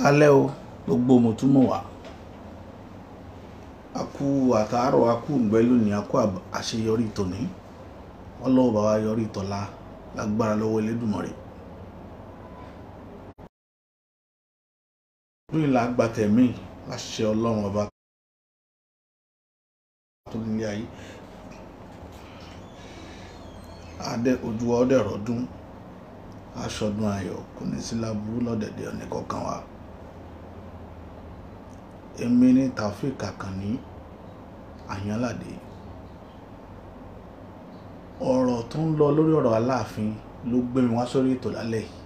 Káalẹ́ o, gbogbo mùtúmùwà. A kú àtàárọ̀, a kú ìgbẹ́ lónìí, a kú àṣeyọrí tòní. Ọlọ́run bá wa yọrí tọ̀la lágbára lọ́wọ́ Elédùmarè. Ọdún yìí la gba tẹ̀mí láṣẹ Ọlọ́run ọba tó nílé ayé. Adé ojú wa ọdẹ rọdún, aṣọdún ayọ̀ kò ní sí láburú lọ́dẹ̀dẹ̀ ẹnìkọ̀ọ̀kan wa. Èmi ní Taofeek Àkànní Àyànládé. Ọ̀rọ̀ tó ń lọ lórí ọ̀rọ̀ Aláàfin ló gbé mi wá sórí ètò lálẹ́ yìí.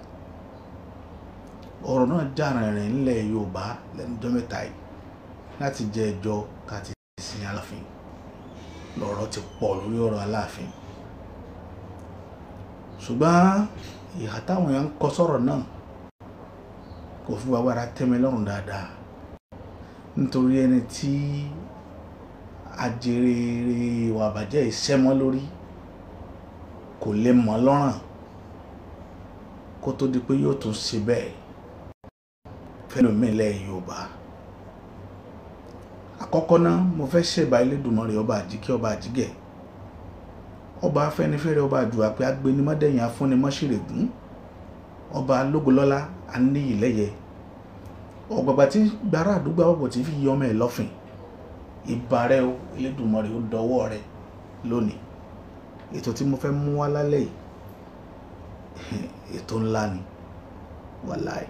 Ọ̀rọ̀ náà jà rìnrìn nílẹ̀ Yorùbá lẹ́nu ọjọ́ mẹ́ta yìí láti jẹ́ ẹjọ́ ká ti sin Aláàfin. Lọ̀rọ̀ ti pọ̀ lórí ọ̀rọ̀ Aláàfin. Ṣùgbọ́n ìhà táwọn èèyàn ń kọ sọ̀rọ̀ náà kò fún wa wára tẹ́mi lọ́rùn dáadáa. Nítorí ẹni tí ajere ìwà àbàjẹ́ ìṣẹ́mọ́ lórí kò lè mọ̀ lọ́rùn kó tó di pé yóò tún ṣe bẹ́ẹ̀ fẹ́lòmíì ilẹ̀ Yorùbá. Àkọ́kọ́ náà mo fẹ́ ṣèbà Elédùmarè ọba àjíkẹ́ ọba àjígẹ̀, ọba afẹ́nifẹ́re ọba àjùwà pé agbénimọ́dẹ̀yìn afúnimọ́ṣìrègún, ọba lógolọ́lá aníyìlẹ́yẹ, ọ̀gbàgbà tí gbàrà àdúgbò àwọ̀pọ̀ tí fi yọ ọmọ ẹ̀ lọ́fìn. Ìbà rẹ o Elédùmarè, ó dọwọ́ rẹ lónìí. Ètò tí mo fẹ́ mú wá lálẹ́ yìí ètò ńlá ni, wàláì.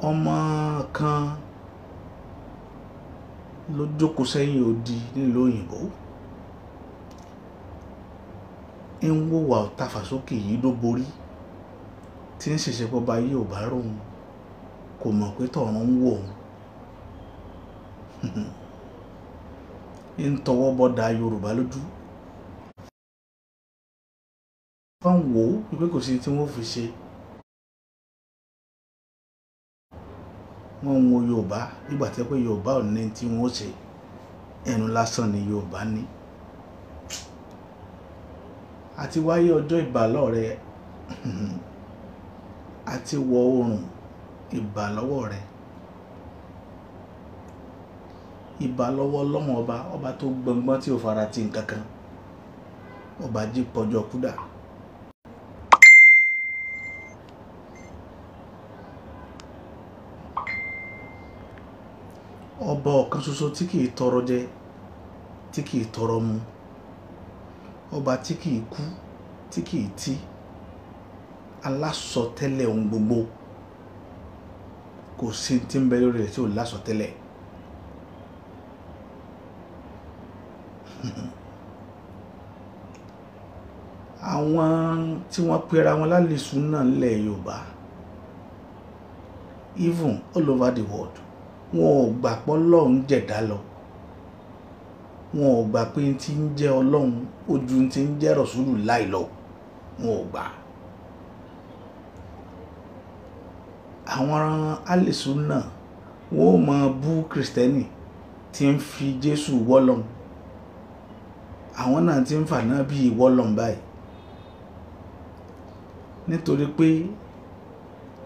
Ọmọ kan ló jókòó sẹ́yìn odi nílùú òyìnbó, ń wòwà ọ̀tàfàsókè yìí ló borí, tí ń ṣẹ̀ṣẹ̀ bọ́ba yìí ò bá róhun, kò mọ̀ pé tọ̀run ń wò òun. Ń tọwọ́ bọ́da Yorùbá lójú. Wọ́n ń wò ó wípé kò sí tí wọ́n fi ṣe. Wọ́n ń wo Yorùbá nígbà tí pé Yorùbá ò ní tí wọ́n ṣe. Ẹnu lásán ni Yorùbá ní. Àti wáyé ọjọ́ ìbà lọ́wọ́ rẹ, àti wọ oòrùn ìbà lọ́wọ́ rẹ. Ìbà lọ́wọ́ Ọlọ́run ọba, ọba tó gbọngbọ́n tí ò fara ti nǹkan kan. Ọba jí pọ̀jọ́ kúdà. Ọba ọ̀kan ṣoṣo tí kì í tọrọ jẹ, tí kì í tọrọ mu. Ọba tí kì í kú, tí kì í tí. Alásọtẹ́lẹ̀ ohun gbogbo. Kò sí tí ń bẹ lórí rẹ̀ tí ò lásọtẹ́lẹ̀. Àwọn tí wọ́n pera wọn lálùsùn náà nílẹ̀ Yorùbá, even all over the world, wọn ò gbà pé Ọlọ́run jẹ̀dá lọ. Wọn ò gbà pé tí ń jẹ́ Ọlọ́run ojú tí ń jẹ́ Rọ̀súlù láì lọ. Wọn ò gbà. Àwọn alùsùn náà wọn ò mọ bú Kristẹni tí ń fi Jésù wọ́lọ́run. Àwọn náà tí ń fà náà bí wọ́lọ́run báyìí. Nítorí pé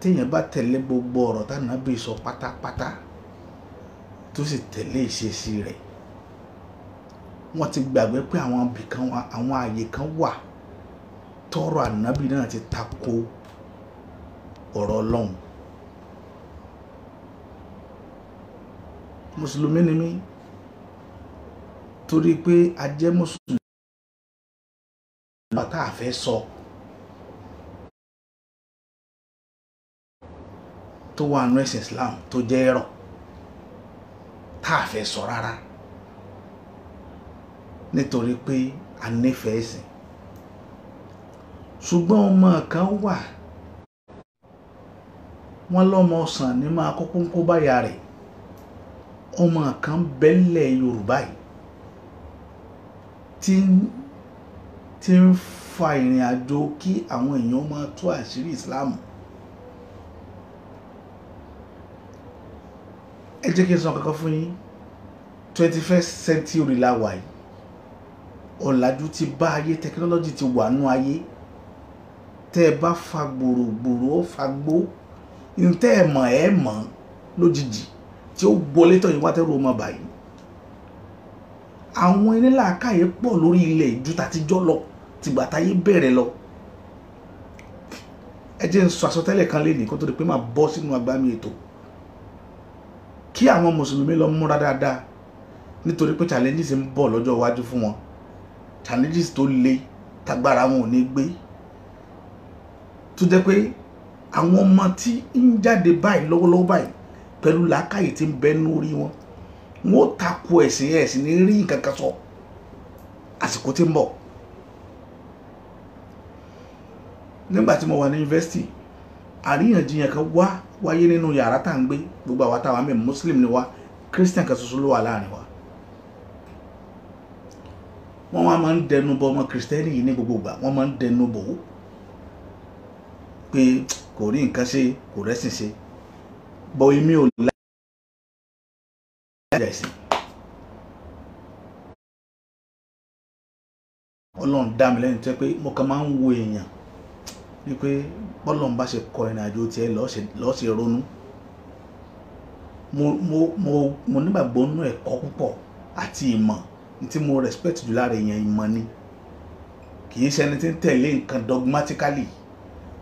téèyàn bá tẹ̀lé gbogbo ọ̀rọ̀ tÁnábì sọ pátápátá tó sì tẹ̀lé ìṣesí rẹ̀, wọ́n ti gbàgbé pé àwọn ibì kan wà, àwọn ààyè kan wà tọ́rọ̀ Ànábì náà ti tako ọ̀rọ̀ Ọlọ́run. Mùsùlùmí ni mí, torí pé a jẹ́ Mùsùlùmí tá a fẹ́ sọ tó wà nínú ẹ̀sìn Islam tó jẹ́ ẹ̀rọ tá a fẹ́ sọ rárá, nítorí pé a nífẹ̀ẹ́ ẹ̀sìn. Ṣùgbọ́n ọmọ kan wà, wọ́n lọ́mọ ọ̀sán ní máa kókó ń kó báyà rẹ̀. Ọmọ kan bẹ́lẹ̀ Yorùbá yìí tí ń fa ìrìn àjò kí àwọn èèyàn máa tú àṣírí Islam. Ẹ jẹ́ kí n sọ kankan fún yín. 21st century la wà yìí. Ọ̀làjú ti bá ayé, technology ti wà nú ayé. Tẹ́ ẹ bá fa gbòrògbòrò ó fa gbó, ntẹ́ ẹ mọ̀ ẹ mọ̀ lójijì tí ó wọlé tọ̀ yín wá tẹ́rù ọmọ báyìí. Àwọn onílàákàyè pọ̀ lórí ilẹ̀ ju tàtijọ́ lọ, tìgbà táyé bẹ̀rẹ̀ lọ. Ẹ jẹ́ n sọ àsọtẹ́lẹ̀ kan lénìí kó tó di pé máa bọ́ sínú agbami ètò. Kí àwọn mùsùlùmí lọ múra dáadáa, nítorí pé challenges ń bọ̀ lọ́jọ́ iwájú fún wọn. Challenges tó le tagbára wọn ò ní gbé. Tó jẹ́ pé àwọn ọmọ tí ń jáde báyìí lọ́wọ́lọ́wọ́ báyìí pẹ̀lú làákàyè tí ń bẹ lórí wọn, wọn ó tako ẹ̀sìn ẹ̀sìn ní rí nǹkan kan sọ. Àsìkò tí ń bọ̀. Nígbà tí mo wà ní yunifásitì, àríyànjiyàn kan wáyé nínú yàrá tá à ń gbé. Gbogbo àwa táwa mẹ́ Muslim ni wá, Christian kan ṣoṣo ló wà láàrin wa. Wọ́n wá máa ń dẹnu bọ ọmọ Kristẹni yìí ní gbogbo ìgbà. Wọ́n máa ń dẹnu bò ó pé kò rí nǹkan ṣe, kò rẹ́sìn ṣe. Bọ̀ èmi ò láyà ẹ̀sìn. Ọlọ́run dá mi lẹ́nu tó jẹ́ pé mo kàn máa ń wo èèyàn ní pé bọ́lọ́run bá ṣe kọ ìrìn àjò tiẹ̀ lọ́ọ́ ṣe ronú. Mo nígbàgbọ́ nínú ẹ̀kọ́ púpọ̀ àti ìmọ̀. Tí mo respect jù lára èèyàn ìmọ̀ ni. Kì í ṣe ẹni tí ń tẹ̀lé nǹkan dogmatically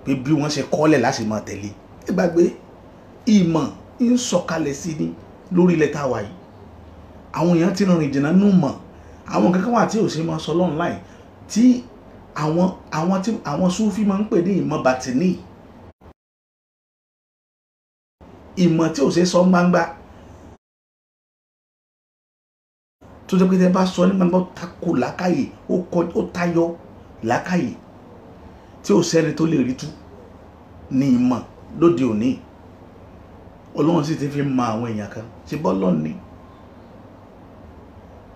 pé bí wọ́n ṣe kọ́lẹ̀ láti máa tẹ̀lé. Ẹ gbàgbé, ìmọ̀ ń sọ̀kalẹ̀ sí ni lórí ilẹ̀ tá a wà yìí. Àwọn èèyàn ti rìnrìn jìnnà nínú ìmọ̀. Àwọn kankan wà tí ò ṣe máa sọ online tí àwọn Súfì máa ń pè ní ìmọ̀ bàtìní. Ìmọ̀ tí ò ṣe sọ gbangba. Tó jẹ́ pé tẹ́ bá sọ ní gbangba ó tako làákàyè, ó tayọ làákàyè tí ò sẹ́ni tó lè rí tú ní ìmọ̀ lóde òní. Ọlọ́run sì ti fi mọ àwọn èèyàn kan. Ṣé bọ́lọ́run ni?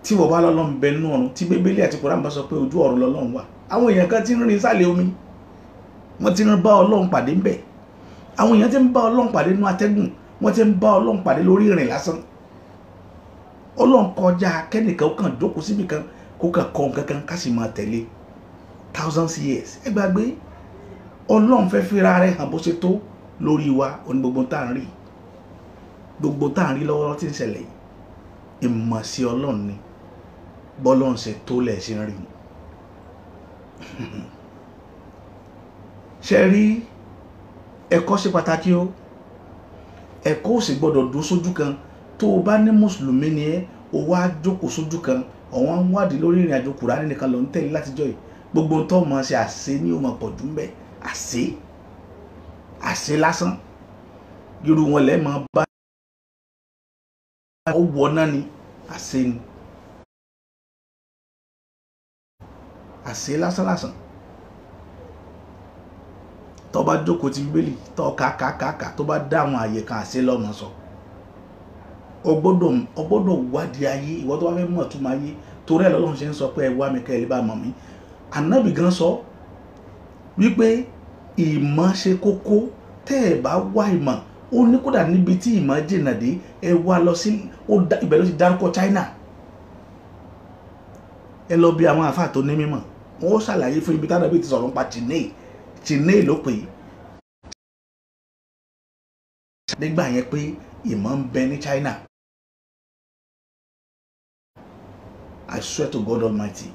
Tí wọ́n bá lọ́lọ́run bẹ nínú ọ̀run, tí Bíbélì àti Kùránì bá sọ pé ojú ọ̀run lọ́lọ́run wà, àwọn èèyàn kan ti ń rìn sálẹ̀ omi, wọ́n ti ń bá Ọlọ́run pàdé ń bẹ̀. Àwọn èèyàn ti ń bá Ọlọ́run pàdé nínú atẹ́gùn, wọ́n ti ń bá Ọlọ́run pàdé lórí ìrìn lásán. Ọlọ́run kọjá kẹ́nìkan ó kàn jókòó síbi kan kó kàn kọ́ nǹkan kan ká sì máa tẹ̀lé thousands years. Ẹ gbàgbé, Ọlọ́run fẹ́ fira rẹ̀ hàn bó ṣe tó lórí wa. Oní gbogbo tá à ń rí, gbogbo tá à ń rí lọ́wọ́ tí ń ṣẹlẹ̀ yìí, ìmọ̀ sí Ọlọ́run ni. Bọ́lọ́run ṣe tó lẹ̀ ṣe ń rí. Ṣé rí, ẹ̀kọ́ ṣe pàtàkì o. Ẹ̀kọ́ ò sì gbọ́dọ̀ dúró sójú kan. Tó o bá ní mùsùlùmí ni ẹ́, o wá jókòó sójú kan, ọ̀wọ́n ń wádìí lórí ìrìn àjò Kùránì nìkan ló ń tẹ̀lé látijọ́ yìí. Gbogbo ohun tó mọ̀ ṣe àṣẹ ni ó mọ̀ pọ̀ jù ń bẹ̀. Àṣẹ, àṣẹ lásán. Irú wọn lẹ́ máa bá ó wọ náà ni, àṣẹ ni. Àṣẹ lásán lásán. Tó bá jókòó ti Bíbélì, tó ká ká ká ká, tó bá dá àwọn àyè kan àṣẹ lọ́mọ sọ. O gbọ́dọ̀ wádìí ayé. Ìwọ tó bá fẹ́ mọ̀ túmọ̀ ayé, torí ẹ̀ lọ́lọ́run ṣe ń sọ pé ẹ wá mi kẹ́ ẹ lè bá mọ̀ mí. Ànábì gan sọ wípé ìmọ̀ ṣe kókó. Tẹ́ ẹ bá wá ìmọ̀, ó ní kódà níbi tí ìmọ̀ jìnnà dé, ẹ wá lọ sí, ibẹ̀ ló ti dárúkọ China. Ẹ lọ bí àwọn àáfàá tó ní mímọ̀, wọ́n ó ṣàlàyé fún ibi tánàbí ti sọ̀rọ̀ nípa Chinese. Chinese ló pè é nígbà yẹn pé ìmọ̀ ń bẹ ní China. I swear to God Almighty.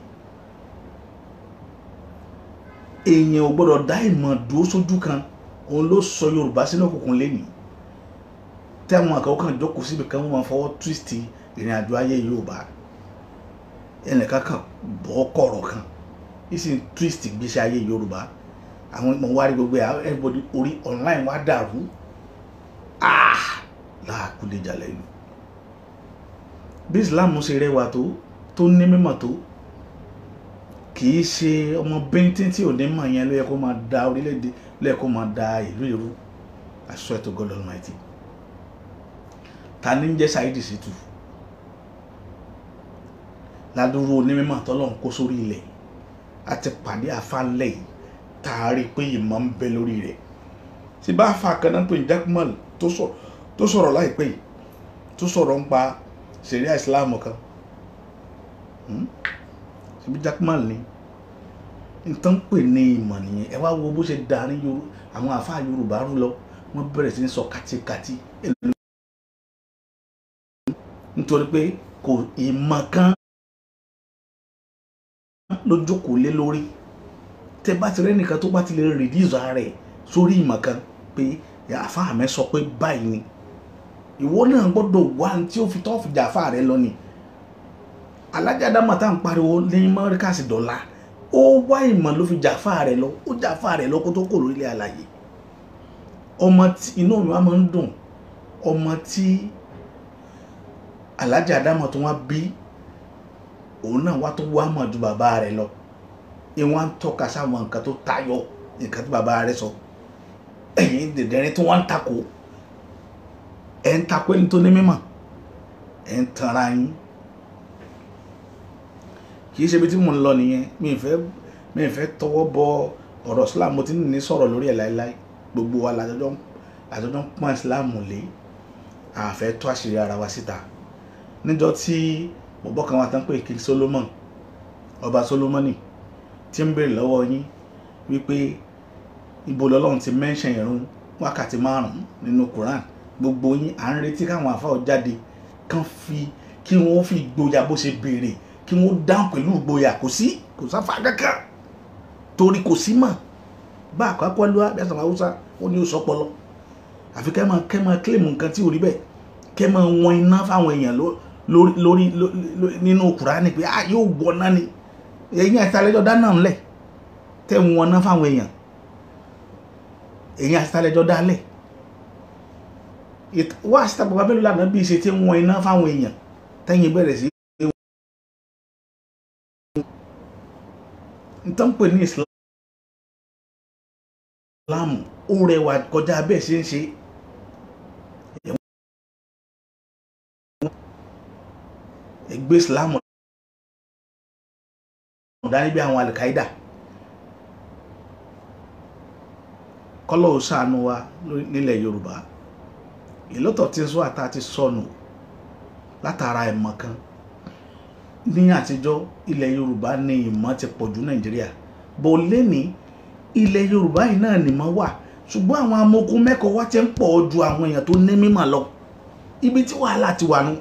Èèyàn ò gbọ́dọ̀ dá ìmọ̀ dúró sójú kan. Òun ló sọ Yorùbá sínú òkùnkùn lénìí. Tí àwọn àkàwọ́ kan jókòó síbi kan, wọ́n máa fọwọ́ twist ìrìn àjò ayé Yorùbá. Ẹnìkan kan bọ́ kọ̀rọ̀ kan, ìsìn twist ìgbésí ayé Yorùbá. Àwọn ọmọ wa rí gbogbo ẹ̀, everybody orí online wá dàrú. Láàkúlé jalè ìlú. Bí Islam ṣe rẹwà tó, tó ní mímọ̀ tó, kì í ṣe ọmọ bíntín tí ò ní mọ̀ yẹn ló yẹ kó máa da orílẹ̀-èdè, ló yẹ kó máa da ìlú ìrú. I swear to God Almighty. Ta ni ń jẹ́ Saheed Shittu? Ládùúrú onímọ̀ tọ́lọ́run kó sórí ilẹ̀. A ti pàdé àfáàlẹ̀ yìí, tá a rí i pé ìmọ̀ ń bẹ lórí rẹ̀. Tí bá fa kan náà pé Jaqmal tó sọ̀rọ̀ láìpẹ́ yìí, tó sọ̀rọ̀ ń pa ṣẹ̀ríà Ìsìláàmù kan. Ṣebí Jaqmal ni. Nǹkan pè ní ìmọ̀ nìyẹn. Ẹ wá wo bó ṣe darí àwọn àfáà Yorùbá rú lọ, wọ́n bẹ̀rẹ̀ sí ní sọ kátikàti nítorí pé kò ìmọ̀ kan ló jókòó lé lórí. Tẹ bá ti rẹ́nìkan tó bá ti lè rìdíìsì ara ẹ̀ sórí ìmọ̀ kan pé àfáà mi sọ pé báyìí ni, ìwọ náà gbọ́dọ̀ wá ní tí ó fi tọ́ fìjà àfáà rẹ lọ ni. Alájà Ádámọ̀ tá à ń pariwo ní Mọ́ríkàsì dọ̀la, ó wá ìmọ̀ ló fi jà àfáà rẹ lọ, ó jà àfáà rẹ lọ kó tó kò lórílẹ̀ àlàyé. Ọmọ tí inú mi wá máa ń dùn, ọmọ tí Alájà Ádámọ̀ tó wá bí, òun náà wá tó wá mọ̀ ju bàbá rẹ̀ lọ. Ìwọ́n ń tọ́ka sáwọn nǹkan tó tayọ nǹkan tí bàbá rẹ̀ sọ. Ẹ̀yin dẹ̀dẹ̀rin tí wọ́n ń takò, ẹ̀ ń takò ẹni tó ní mímọ̀, ẹ̀ ń tanra yín. Kì í ṣe ibi tí mò ń lọ nìyẹn. Mi ì fẹ́ tọwọ́ bọ ọ̀rọ̀ Islam, mo ti ní sọ̀rọ̀ lórí ẹ̀ láéláé. Gbogbo wa làjọjọ́ ń pọ́n Islam lé, a fẹ́ tú àṣírí ara wa síta. Níjọ́ tí bọ̀bọ́ kan wà tán pé King Solomon, ọba Solomoni, tí ń béèrè lọ́wọ́ yín wípé ibo lọ́lọ́run ti mẹ́ńṣẹ̀ ìrun wákàtí 5 nínú Quran, gbogbo yín à ń retí káwọn àfáà jáde kán fi kí wọ́n fi gboyà bó ṣe béèrè, kí wọ́n dáhùn pẹ̀lú gboyà. Kò sí, kò sáfà kankan torí kò sí mọ̀. Bá àkọ́kọ́ lọ́wọ́ bí àṣà Haúsá ó ní ó sọpọlọ. Àfi kẹ́ máa kílèmù nǹkan tí ò rí bẹ́ẹ̀, kẹ́ máa wọn iná fáwọn èèyàn lórí nínú Kùránì pé yóò wọ náà ni. Ẹ̀yin àti alẹ́jọ́ dáná ńlẹ̀ tẹ́ ń wọn náà fáwọn èèyàn, ẹ̀yin àti alẹ́jọ́ dálẹ̀ wá síta bàbá mélòó lànà bí ṣe tí ń wọn iná fáwọn èèyàn tẹ́yìn bẹ̀rẹ̀ sí nǹkan pè ní Islam ó rẹwà kọjá bẹ́ẹ̀ ṣe ń ṣe. Ẹgbẹ́ Islam dání bí àwọn Al-Qaeda. Kọ́lọ́ ò ṣàánú wa nílẹ̀ Yorùbá. Ìlọ́tọ̀ tí ń sọ àtà ti sọnù látara ìmọ̀ kan. Ní àtijọ́ ilẹ̀ Yorùbá ní ìmọ̀ ti pọ̀ jù Nàìjíríà, bó lé ní ilẹ̀ Yorùbá yìí náà nìmọ̀ wà, ṣùgbọ́n àwọn amokun mẹ́kọ̀ọ́ wá ti ń pọ̀ ju àwọn èèyàn tó ní mímọ̀ lọ. Ibi tí wàhálà ti wà nù,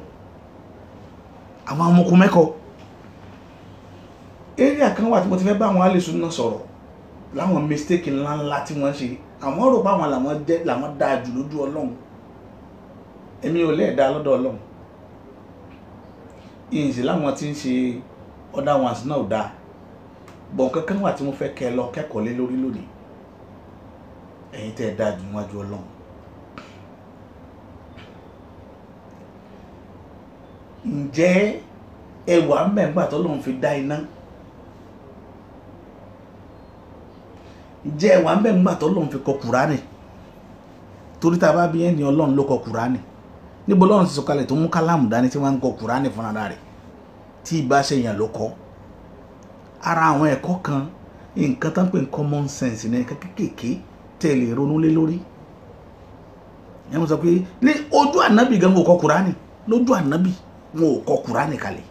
àwọn amokun mẹ́kọ̀ọ́. Area kan wà tí mo ti fẹ́ bá àwọn alẹ́sùn náà sọ̀rọ̀ láwọn mistake ńláńlá tí wọ́n ṣe. Àwọn rò pé àwọn làwọn jẹ́ làwọn dáa jù lójú Ọlọ́run. Èmi ò lẹ́ẹ̀dá lọ́dọ̀ Ọlọ́run. Ìyìnsì láwọn tí ń ṣe other ones náà ò dáa. Bọ̀ kankan wà tí mo fẹ́ kẹ́ lọ kẹ́kọ̀ọ́ lé lórí lónìí. Ẹ̀yin tẹ́ ẹ dáa jù níwájú Ọlọ́run. Ǹjẹ́ ẹ wà ń bẹ̀ ńgbà tọ́lọ́run fi dá iná? Ǹjẹ́ ẹ wà ń bẹ̀ ńgbà tọ́lọ́run fi kọ Kùránì? Torí tá a bá bí ẹni Ọlọ́run ló kọ Kùránì. Níbo Ọlọ́run ti sọ̀kalẹ̀ tó mú kálámù dání tí wọ́n ń kọ Kùránì fúnra rẹ̀ tí ìbá ṣe èèyàn ló kọ? Ara àwọn ẹ̀kọ́ kan, nǹkan tán pé common sense ní nǹkan kéékèèké tẹ́ lè ronú lé lórí. Ẹ mọ̀ sọ pé ní ojú ànábì gan wọn ò kọ Kùránì, lójú ànábì wọn ò kọ Kùránì kalẹ̀.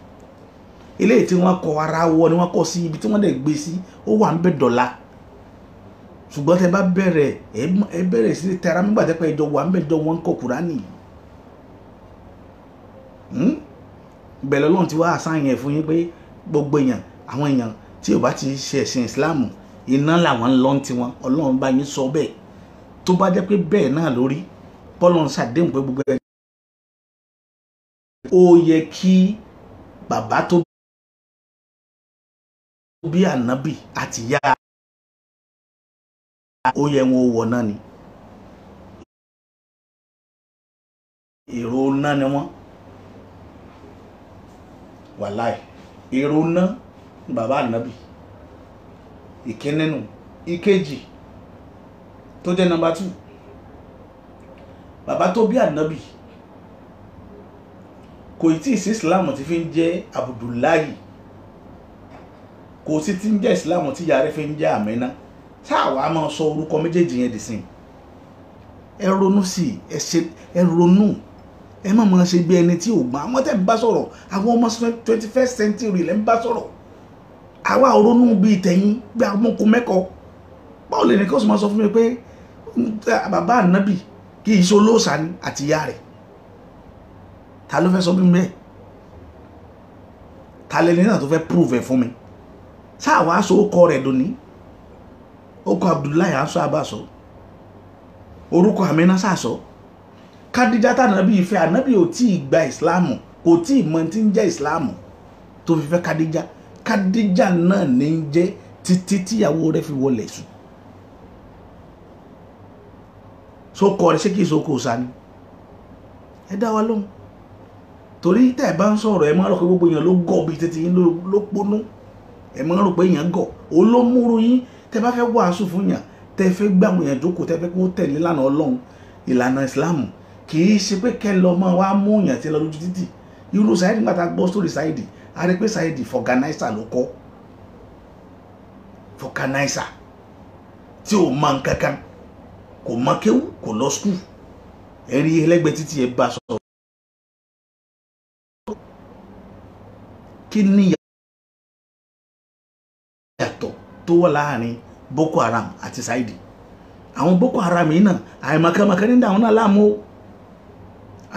Eléyìí tí wọ́n kọ ara wọ ni wọ́n kọ sí ibi tí wọ́n dẹ̀ gbé sí, ó wà ń bẹ̀ dọ̀la. Ṣùgbọ́n tẹ́ bá bẹ̀rẹ̀, ẹ bẹ̀rẹ̀ sí tẹra nígbà tẹ́ pé ìjọ wà ń bẹ̀ jọ wọ́n ń kọ Kùránì. Bẹ̀rẹ̀ Ọlọ́run ti wá àṣàyàn ẹ̀ fún yín pé gbogbo èèyàn, àwọn èèyàn tí ò bá ti ṣe ẹ̀sìn Ìsìláàmù, iná làwọn ń lọ tiwọn. Ọlọ́run bá yín sọ bẹ́ẹ̀. Tó bá jẹ́ pé bẹ́ẹ̀ náà lórí, Bọ́lọ́run ṣàdéhùn pé gbogbo ẹ̀. Ó yẹ kí bàbá tó bí ànábì àti ìyá ó yẹ wọn wọ̀ náà ni. Èrò náà ni wọ́n. Wàláì, èrò náà ni bàbá ànábì. Ìkíní nù. Ìkejì tó jẹ́ nọ́mbà 2, bàbá tó bí ànábì kò tí ì sí Islam tí fi ń jẹ́ Abdullahi, kò sí tí ń jẹ́ Islam tí ìyá rẹ̀ fi ń jẹ́ Amina. Sáà máa sọ orúkọ méjèèjì yẹn dì sí. Ẹ ronú sí i, ẹ ronú, ẹ má máa ṣe bí ẹni tí ò gbọ́n. Àwọn tẹ́ ń bá sọ̀rọ̀, àwọn ọmọ 21st century lẹ́ ń bá sọ̀rọ̀. Àwa ò ronú bíi tẹ̀yìn bí amúkú mẹ́kọ̀ọ́. Báwo lè ní kí ó sì máa sọ fún mi pé bàbá ànábì kì í ṣe olóòṣà ni àti ìyá rẹ̀? Ta ló fẹ́ sọ bí mi bẹ́ẹ̀? Ta lẹni náà tó fẹ́ prove ẹ̀ fún mi? Sáà wàá sọ ó kọ rẹ̀ dòní, ó kọ Abdullahi aṣọ abáṣọ, orúkọ Amina sàṣọ, Kádíjà tànàbí ìfẹ́ ànábì ò tí ì gba ìsìláàmù, kò tí ì mọ tí ń jẹ́ ìsìláàmù tó fi fẹ́ Kádíjà. Kádíjà náà ní ń jẹ́ títí tíyàwó rẹ̀ fi wọlé sùn. Sókọ rẹ̀ ṣé kìí sókò sá ni? Ẹ dá wa lóhùn. Torí tẹ́ ẹ bá ń sọ̀rọ̀ ẹ máa rò pé gbogbo èèyàn ló gọ̀ bíi títí yín ló ponú. Ẹ máa rò pé èèyàn gọ̀. Olómúru yín tẹ́ bá fẹ́ wàásù fún yàn, tẹ́ fẹ́ gbà àwọn èèyàn jókòó, tẹ́ fẹ́ kó tẹ̀lé ìlànà Ọlọ́run, ìlànà ìsìláàmù, kì í ṣe pé kẹ́ lọ máa wá mú èèyàn tí lọ lójú títì. Irú Saheed nígbà tá a gbọ́ sórí Saheed, a rí pé Saheed fọ̀gánáísà ló kọ́. Fọ̀gánáísà tí ò mọ nǹkan kan, kò mọ kéwú, kò lọ skul. Ẹ rí ẹlẹ́gbẹ̀ẹ́ títì ẹ bá sọ̀rọ̀. Kí ni ìyàtọ̀ tó wà láàrin Boko Haram àti Saheed? Àwọn Boko Haram yìí náà àìmọ̀kẹ́mọ̀kẹ́ ní àwọn náà láàmú o,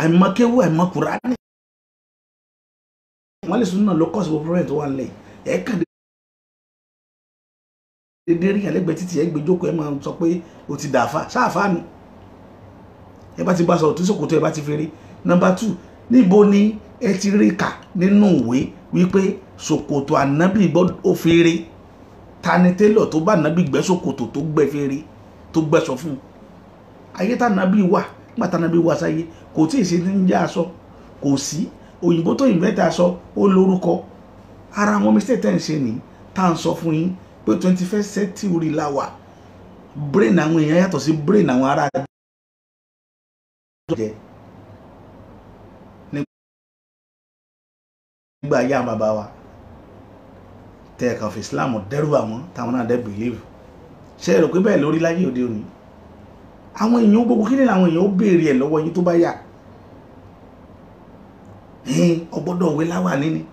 àìmọ̀kéwú, àìmọ̀kùránì. Wọ́n lè sún náà ló kọ́sì gbogbo problem tó wà nílẹ̀. Ẹ kàn dédé rí ẹlẹ́gbẹ̀ẹ́ títì ẹ gbé jókòó, ẹ máa sọ pé o ti dàáfà sáàfà ni. Ẹ bá ti bá sọ̀rọ̀ tó sòkòtò ẹ bá ti fi rí. Nọ́mbà 2, níbo ni ẹ ti rí kà nínú ìwé wípé ṣòkòtò ànábì gbọ́dọ̀ ó fèrè? Ta ni télọ̀ tó bá ànábì gbẹ́ ṣòkòtò tó gbẹ́ fèrè tó gbẹ́sọ fún un? Ayé tànábì wà, nígbà tànábì wà sáyé kò tí ì ṣe ní ń jẹ́ aṣọ, kò sí òyìnbó tó invent aṣọ ó lórúkọ. Ara àwọn mistake tẹ́ ń ṣe ní tá à ń sọ fún yín pé 21st century la wà. Brain àwọn èèyàn yàtọ̀ sí brain àwọn ará jẹ nígbà ayé àwọn bàbá wa tẹ́ ẹ̀ kàn fi Islam dẹ́rù àwọn táwọn náà dẹ́ believe. Ṣé ẹ rò pé bẹ́ẹ̀ lórí láyé òde òní? Àwọn èèyàn gbogbo kí ni àwọn èèyàn ó béèrè ẹ̀ lọ́wọ́ yín tó bá yà? Ọgbọ́dọ̀ wé láwàní ni.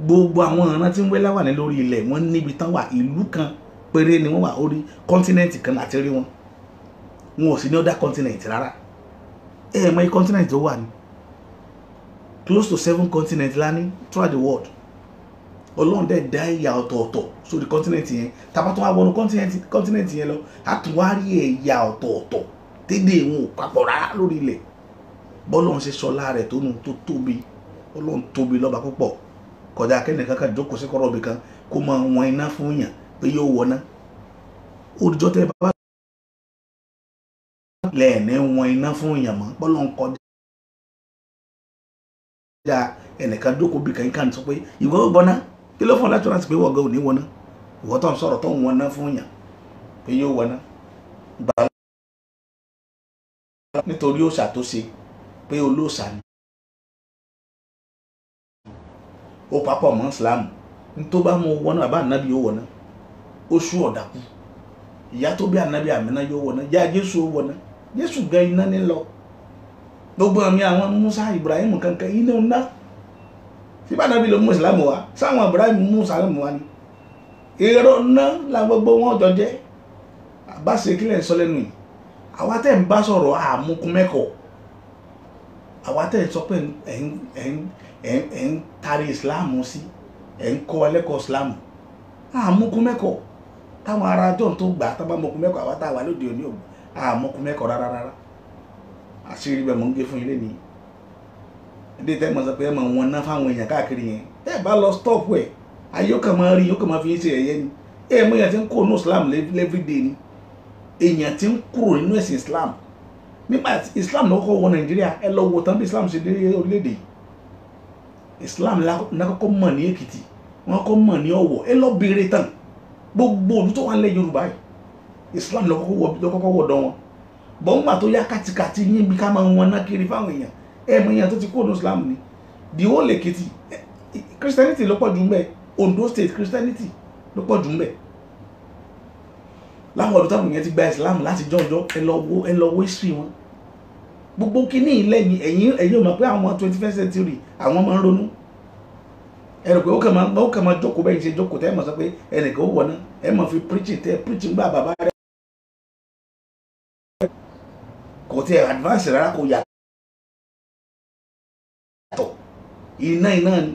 Gbogbo àwọn ọ̀ràn tí ń wé láwàní lórí ilẹ̀ wọ́n níbi tán wà, ìlú kan péré ni wọ́n wà, orí kọ́ńtínẹ̀ǹtì kan láti rí wọn. Wọn ò sí ní ọ̀dà kọ́ńtínẹ̀ǹtì rárá. Ẹ mọ iye kọ́ńtínẹ̀ǹtì tó wà ní, close to 7 continents la ní throughout the world. Ọlọ́run dẹ̀ dá ẹ̀yà ọ̀tọ̀ọ̀tọ̀ sórí kọ́ńtínẹ̀ǹtì yẹn. Tá bá tún wá wọnú kọ́ńtínẹ̀ǹtì yẹn lọ, á tún wá rí ẹ̀yà ọ̀tọ̀ọ̀tọ̀ dédé wọn ò papọ̀ rárá lórí ilẹ̀. Bọ́lọ́run ṣe sọlá rẹ̀ tó nu tó tóbi. Ọlọ́run tóbi lọ́ba púpọ̀ kọjá kẹ́nìkan kan jókòó sí kọ́rọ̀ ibì kan kó máa wọn iná fún yàn pé yóò wọná. Olùjọ́ tẹ́ bá lẹ́ẹ̀ní wọn iná fún yàn mọ́. Bọ́lọ́run kọjá ẹnìkan jókòó bì kan kan sọ pé ìwọ wọná, kí ló fún ọ láti rántí pé wọ́n gan ò ní wọná? Ìwọ tó ń sọ̀rọ̀ tó ń wọná fún yàn pé yóò wọná gbà nítorí òòṣà tó ṣe pé olóòṣà ni ó papọ̀ mọ́ Islam. Ní tó bá mú wọná, bàbá ànábì yóò wọná, ó sú ọ̀dàkú. Ìyá tó bí ànábì Àmínà yóò wọná, ìyá Jésù ó wọná. Jésù gan iná ní lọ. Gbogbo àmì àwọn Musa Ibrahim kankan iná ńlá. Síbá ànábì ló mú Islam wá, sáwọn Ibrahim mú Islam wá ni. Èrò ńlá la gbogbo wọn jọ jẹ́. Àbá ṣe kílẹ̀ ń sọ lẹ́nu yìí. Àwa tẹ́ ń bá sọ̀rọ̀ àmukun mẹ́kọ̀ọ́. Àwa tẹ́ ń sọ pé ẹ̀ ń tari Islam sí, ẹ̀ ń kọ́ ẹlẹ́kọ̀ọ́ Islam. Àmukun mẹ́kọ̀ọ́. Táwọn ará jọ̀ọ́ tó gbà tá bá mọ̀kun mẹ́kọ̀ọ́, àwa tá a wà lóde òní ò àmukun mẹ́kọ̀ọ́ rárá rárá. Àṣírí bẹ́ẹ̀ mò ń gé fún yín lénìí. Ilé tẹ́ mọ̀ sọ pé ẹ mọ̀ wọn ná fáwọn èèyàn káàkiri yẹn. Tẹ́ ẹ bá lọ stop ẹ̀, ayé ó kàn máa rí, ó kàn máa fi yín ṣe ẹ̀yẹ ni. Ẹ mọ̀ èèyàn tí ń kó nínú Islam everyday ni. Èèyàn tí ń kúrò nínú ẹ̀sìn Islam. Nígbà tí Islam ló kọ́kọ́ wọ Nàìjíríà, ẹ lọ wo tán bí Islam ṣe dé orílẹ̀-èdè yìí. Islam la kọ́kọ́ mọ̀ ní Èkìtì, wọ́n kọ́kọ́ mọ̀ ní Ọ̀wọ̀, ẹ lọ béèrè tán. Gbogbo olú tó wà nílẹ̀ Yorùbá yìí, Islam ló kọ́kọ́ wọ̀ dán wọn. Bọ́n gbà tó yá kàtìkàtì yín bí ká máa wọn ná kiri fáwọn èèyàn. Ẹ mọ̀ èèyàn tó ti kúrò ní Islam ni. The whole Èkìtì, Christianity ló pọ̀ jù ńbẹ̀. Ondo State Christianity ló pọ̀ jù ńbẹ̀. Láwọn ọdún táwọn èèyàn ti gba Islam láti jọ́jọ́, ẹ lọ wo history wọn. Gbogbo kíní lẹ́yìn ẹ̀yin ò mọ̀ pé àwọn 21st century àwọn máa ń ronú. Ẹ rò pé ó kàn máa jókòó bẹ́ẹ̀ ṣe jókòó tẹ́ ẹ mọ̀ sọ pé ẹnìkan ó wọ̀ náà, ẹ mọ̀ fi preaching tẹ́ preaching gbà bàbá rẹ̀ kò tí ẹ advance rárá, kò yàtọ̀. Iná iná ni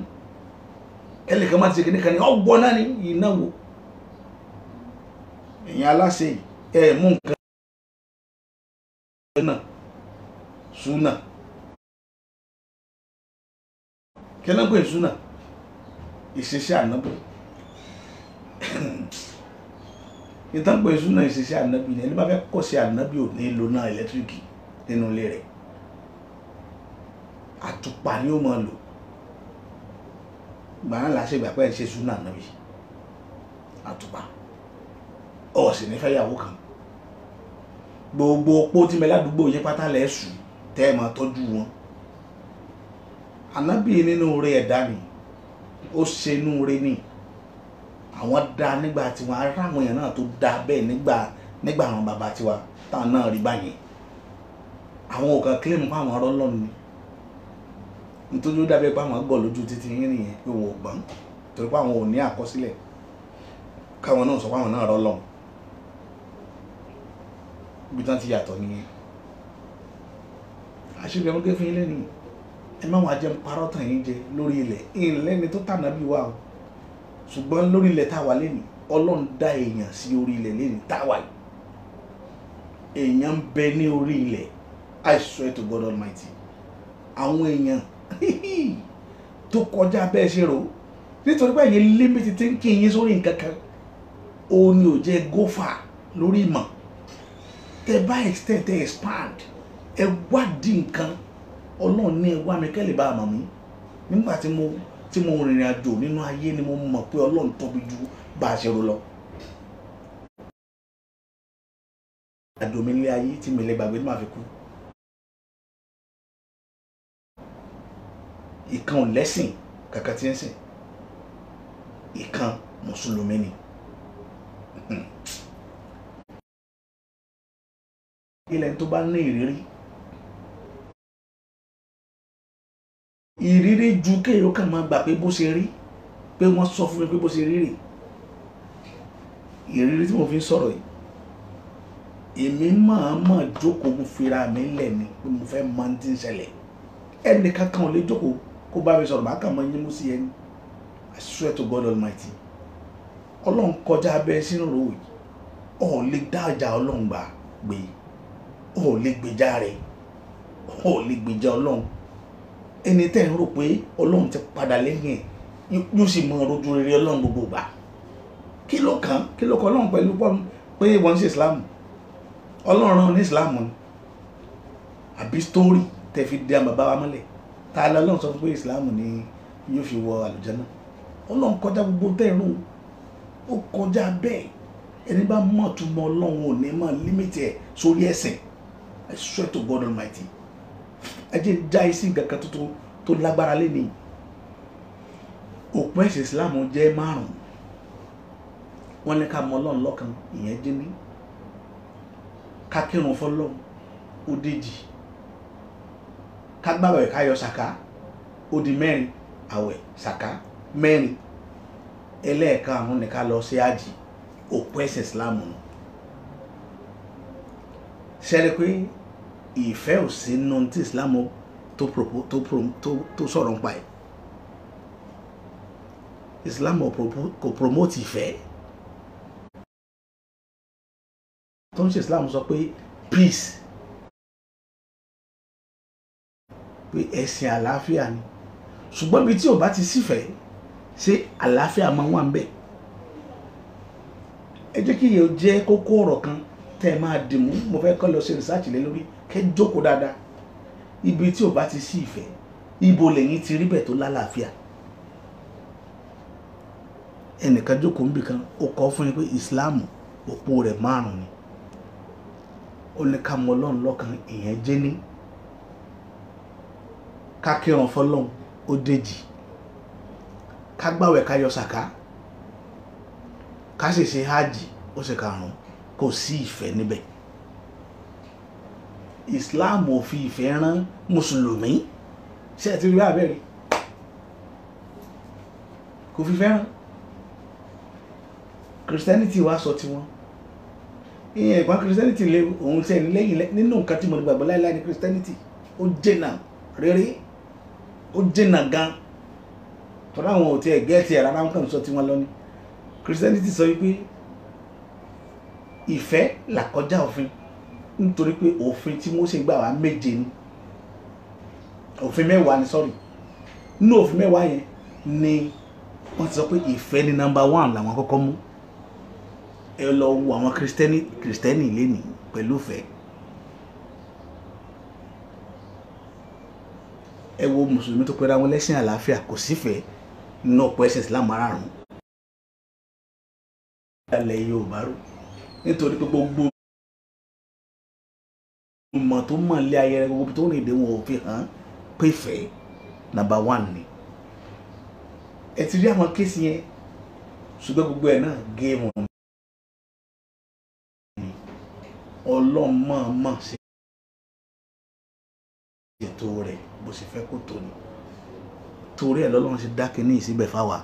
ẹnìkan máa ti ṣe kíní kan ní ọgbọ́n náà ní iná wo. Èèyàn aláṣẹ ẹ mú nǹkan náà súnà kí ló ń pè súnà? Ìṣiṣẹ́ ànábì. Ìtàn pé súnà ìṣiṣẹ́ ànábì ni. Ẹni bá fẹ́ kọ́ sí ànábì ò ní lo náà ẹlẹ́tíríkì nínú ilé rẹ̀, àtùpà ni ó máa lò. Gbàrà làṣẹ ìgbà pé ẹ̀ ṣe súnà ànábì àtùpà. Ọ̀ sì ní fẹ́ yàwó kan. Gbogbo opó tí mẹ ládùúgbò yẹn pátá lẹ̀ sùn tẹ́ ẹ máa tọ́jú wọn. Ànábì nínú oore ẹ̀dá ni ó ṣe inú oore ni. Àwọn dá nígbà tiwọn, ará àwọn èèyàn náà tó dá bẹ́ẹ̀ nígbà àwọn bàbá tiwa táwọn náà rí báyẹn. Àwọn ò kàn kílèmù fún àwọn ọ̀rọ̀ Ọlọ́run ni. Nítorí ó dàbí pé àwọn gọ̀ lójú títí yín nìyẹn pé wọn ò gbọ́n, torí pé àwọn ò ní àkọsílẹ̀ káwọn náà sọ pé àwọn náà rọ́ Ọlọ́run. Ibi tí wọ́n ti yàtọ̀ nìyẹn. Àṣírí ọmọ gẹ́fún yín lẹ́nu, ẹ má wàá jẹun parọ́ tàn yín jẹ lórí ilẹ̀. Ìlẹ́ni tó tànà bí wa o, ṣùgbọ́n lórí ilẹ̀ tá a wà lẹ́nu, Ọlọ́run dá èèyàn sí orí ilẹ̀ lẹ́nu tá a wà yìí. Èèyàn ń bẹ ní orí ilẹ̀. I swear to God Almighty. Àwọn èèyàn tó kọjá bẹ́ẹ̀ ṣe rò, nítorí pé ẹ̀yin límìtì tí ń kí yín sórí nǹkan kan, òun ni ò jẹ́ gófà lórí ìmọ̀. Tẹ bá extend, tẹ expand, ẹ wádìí nǹkan. Ọlọ́run ní ẹ wá mi kẹ́lẹ̀ bá a mọ̀ mí. Nígbà tí mo rìnrìn àjò nínú ayé ni mo mọ̀ pé Ọlọ́run tóbi ju bá a ṣe rò lọ. Àjò mi nílé ayé tí mi lè gbàgbé tí màá fi kú. Ìkan ò lẹ́sìn kàkà tí ń sìn, ìkan mùsùlùmí ni. Ilẹ̀ tó bá ní ìrírí, ìrírí ju kéèyàn kàn máa gbà pé bó ṣe rí, pé wọ́n sọ fún mi pé bó ṣe rí rè. Ìrírí tí mo fi ń sọ̀rọ̀ yìí, èmi máa máa jókòó mo fira mi lẹ̀ ni pé mo fẹ́ mọ ohun tí ń ṣẹlẹ̀. Ẹnì kankan ò lè jókòó kó bá mi sọ̀rọ̀, màá kàn máa yín mú sí ẹni. I swear to God Almighty. Ọlọ́run kọjá abẹ́ sínú rò yìí, ọ̀ lè dá ọjà Ọlọ́run gbà gbé, ọ̀ lè gbèjà rẹ̀, ọ̀ lè gbèjà Ọlọ́run. Ẹni tẹ́ ń rò pé Ọlọ́run ti padà lẹ́yìn ẹ̀ yóò sì mọ rojú rere Ọlọ́run gbogbo gbà. Kí ló kàn? Kí ló kàn Ọlọ́run pẹ̀lú pé wọ́n ń ṣe Islam? Ọlọ́run rán ní Islam ni àbí story tẹ́ fi dé àwọn bàbá wa mọ́lẹ̀? Ta lọ Ọlọ́run sọ fún pé Islam ni yóò fi wọ àlùjánnà? Ọlọ́run kọjá gbogbo tẹ́ ń rò, ó kọjá bẹ́ẹ̀. Ẹni bá mọ̀ túmọ̀ Ọlọ́run ò ní mọ̀ límìtì ẹ̀ sórí ẹ̀sìn. I swear to God Almighty. Ẹ jẹ́ já isi nǹkan kan tuntun tó lágbára lẹ́ni. Òpó ẹ̀sìn Islam jẹ́ márùn-ún. Wọ́n ní ká mọ Ọlọ́run lọ́kan, ìyẹn jẹ́ ní. Ká kírun fọ́lọ́run, ó déjì. Ká gbàwẹ̀ ká yọ sàká, ó di mẹ́rin. Àwẹ̀ sàká mẹ́rin. Ẹlẹ́ẹ̀karùn-ún ní ká lọ sí àjì. Òpó ẹ̀sìn Islam nù. Ṣé rí pé ìfẹ́ ò sí nínú tí Islam tó sọ̀rọ̀ nípa ẹ̀? Islam kò promote ìfẹ́. Tó ń ṣe Islam sọ pé peace, pé ẹ̀sìn àlàáfíà ni. Ṣùgbọ́n ibi tí ò bá ti sífẹ̀ẹ́, ṣé àlàáfíà máa wà ńbẹ̀? Ẹ jẹ́ kí ìyẹn jẹ́ kókó ọ̀rọ̀ kan tẹ́ ẹ máa dìmú. Mo fẹ́ kọ́ lọ ṣe research lé lórí, kẹ́ jókòó dáadáa. Ibi tí ò bá ti sí ìfẹ́, ibo lẹ́yìn ti rí bẹ̀ tó lálàáfíà? Ẹnìkan jókòó níbì kan, ó kọ́ fún yín pé Islam òpó rẹ̀ márùn-ún ni. Ó ní ká mọ Ọlọ́run lọ́kan, ìyẹn jẹ́ ní. Ká kírun fọ́lọ́run, ó déjì. Ká gbàwẹ̀ ká yọ sàká, ká sì ṣe hajj, ó ṣe karùn-ún. Kò sí ìfẹ́ níbẹ̀. Islam ò fi ìfẹ́ rán mùsùlùmí. Ṣé ẹ ti rí abẹ́rẹ́? Kò fi fẹ́ràn. Christianity wá sọ tiwọn. Ìyẹn ìpá Christianity lé òun tí ẹni lẹ́yìn nínú nǹkan tí mo gbàgbọ́ láéláé ní Christianity. Ó jìnà rere, ó jìnà gan. Tọ́lá àwọn ò tiẹ̀ gẹ́ẹ̀tì ẹ̀ rárá, wọn kàn sọ tiwọn lọ ni. Christianity sọ wípé ìfẹ́ là kọjá òfin, nítorí pé òfin tí Mósè gbà wá 7 ni, òfin 10 ni, sorry. Nínú òfin 10 yẹn ni wọ́n ti sọ pé ìfẹ́ ni number 1 làwọn kọ́kọ́ mú. Ẹ lọ wo àwọn Kristẹni lénìí pẹ̀lú ìfẹ́. Ẹ wo Mùsùlùmí tó pera wọn lẹ́sìn àlàáfíà, kò sífẹ̀ẹ́ nínú ọ̀pọ̀ ẹ̀sìn Islam márààrún. Ilẹ̀ Yorùbá rò nítorí pé gbogbo mọ̀ tó mọ̀ lé ayẹyẹ gbogbo tó rìn dé wọn ò fi hàn pé ìfẹ́ number 1 ni. Ẹ ti rí àwọn kéésì yẹn, ṣùgbọ́n gbogbo ẹ̀ náà géèmù ni. Ọlọ́mọ̀ọ́mọ̀ ṣe ètò rẹ̀ bó ṣe fẹ́ kó tó ni. Torí ẹ̀ lọ́lọ́run ṣe dá kínní síbẹ̀ fáwa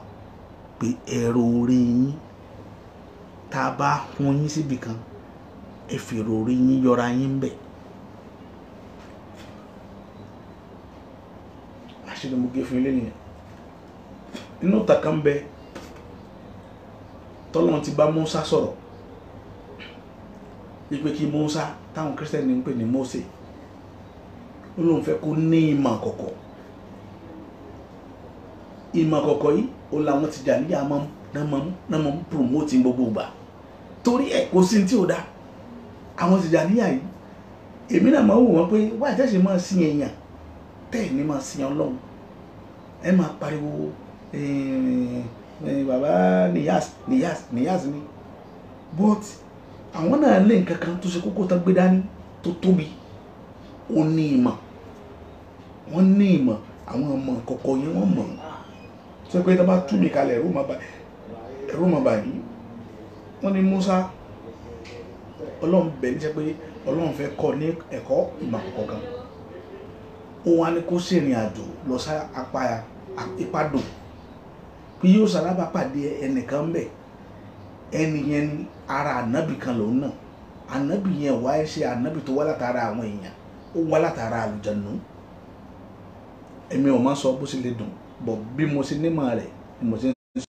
pé ẹ̀rọ orí yín, tá a bá hun yín síbì kan, ẹ fèrò orí yín yọra yín ń bẹ̀. Àṣírí mo gé fún ilé nìyẹn. Inú ìtàn kan bẹ tọ́lọ́run ti bá Mùsá sọ̀rọ̀ wípé kí Mùsá, táwọn Kírísítẹ́nì ń pè ní Mósè, ó lóun fẹ́ kó ní ìmọ̀ kọ̀kọ̀. Ìmọ̀ kọ̀kọ̀ yìí ó làwọn Tìjàníyà máa ń promote gbogbo ìgbà. Torí ẹ̀ kò sí tí ò dá àwọn Tìjàníyà yìí. Èmi náà máa ń wò wọ́n pé wá ìtẹ́sí máa sin èèyàn tẹ́ ẹ̀ ní máa sin Ọlọ́run. Ẹ máa pariwo bàbá Niyas Niyas Niyas ni, but àwọn náà lé nǹkan kan tó ṣe kókó tán gbé dání tó tóbi. Ó ní ìmọ̀, wọ́n ní ìmọ̀, àwọn ọmọ kọ̀kọ̀ yẹn wọ́n mọ̀. Sọ pé tó bá tú mi kalẹ̀ ẹ̀rù máa bà yín. Wọ́n ní Mùsá, Ọlọ́run bẹ̀ níṣẹ́ pé Ọlọ́run fẹ́ kọ́ ní ẹ̀kọ́ ìmọ̀ kọ̀kọ̀ kan. Ó wá ní kó ṣèrìn àjò lọ sí apá ìpadò, pé yóò sálábà pàdé ẹnìkan bẹ̀. Ẹni yẹn ní ara ànábì kan lòun náà. Ànábì yẹn wá ṣe ànábì tó wá látara àwọn èèyàn, ó wá látara àlùjànnú. Èmi ò máa sọ bó ṣe lè dùn, bọ̀ bí mo ṣe nímọ̀ rẹ̀ ni mo ṣe ń sọ.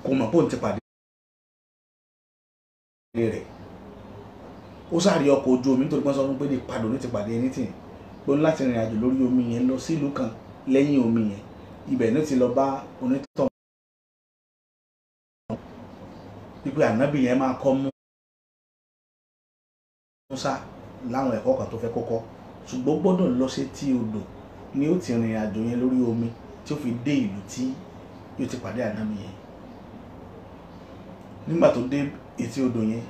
Kò mọ̀ bó ń ti pàdé rẹ̀. Ó sáré ọkọ̀ ojú omi nítorí pé wọ́n sọ fún pé ní ìpadò ní ti pàdé ẹni tì. Pé ó ní láti rìnrìn àjò lórí omi yẹn lọ sí ìlú kan lẹ́yìn omi yẹn. Ibẹ̀ ní ti lọ bá onítọ̀. Wípé ànábì yẹn máa kọ́ Mùsá láwọn ẹ̀kọ́ kan tó fẹ́ kọ́kọ́. Ṣùgbọ́n gbọ́dọ̀ lọ sí etí odò ni ó ti rìnrìn àjò yẹn lórí omi tí ó fi dé ìlú tí yóò ti pàdé ànábì yẹn. Nígbà tó dé etí odò yẹn,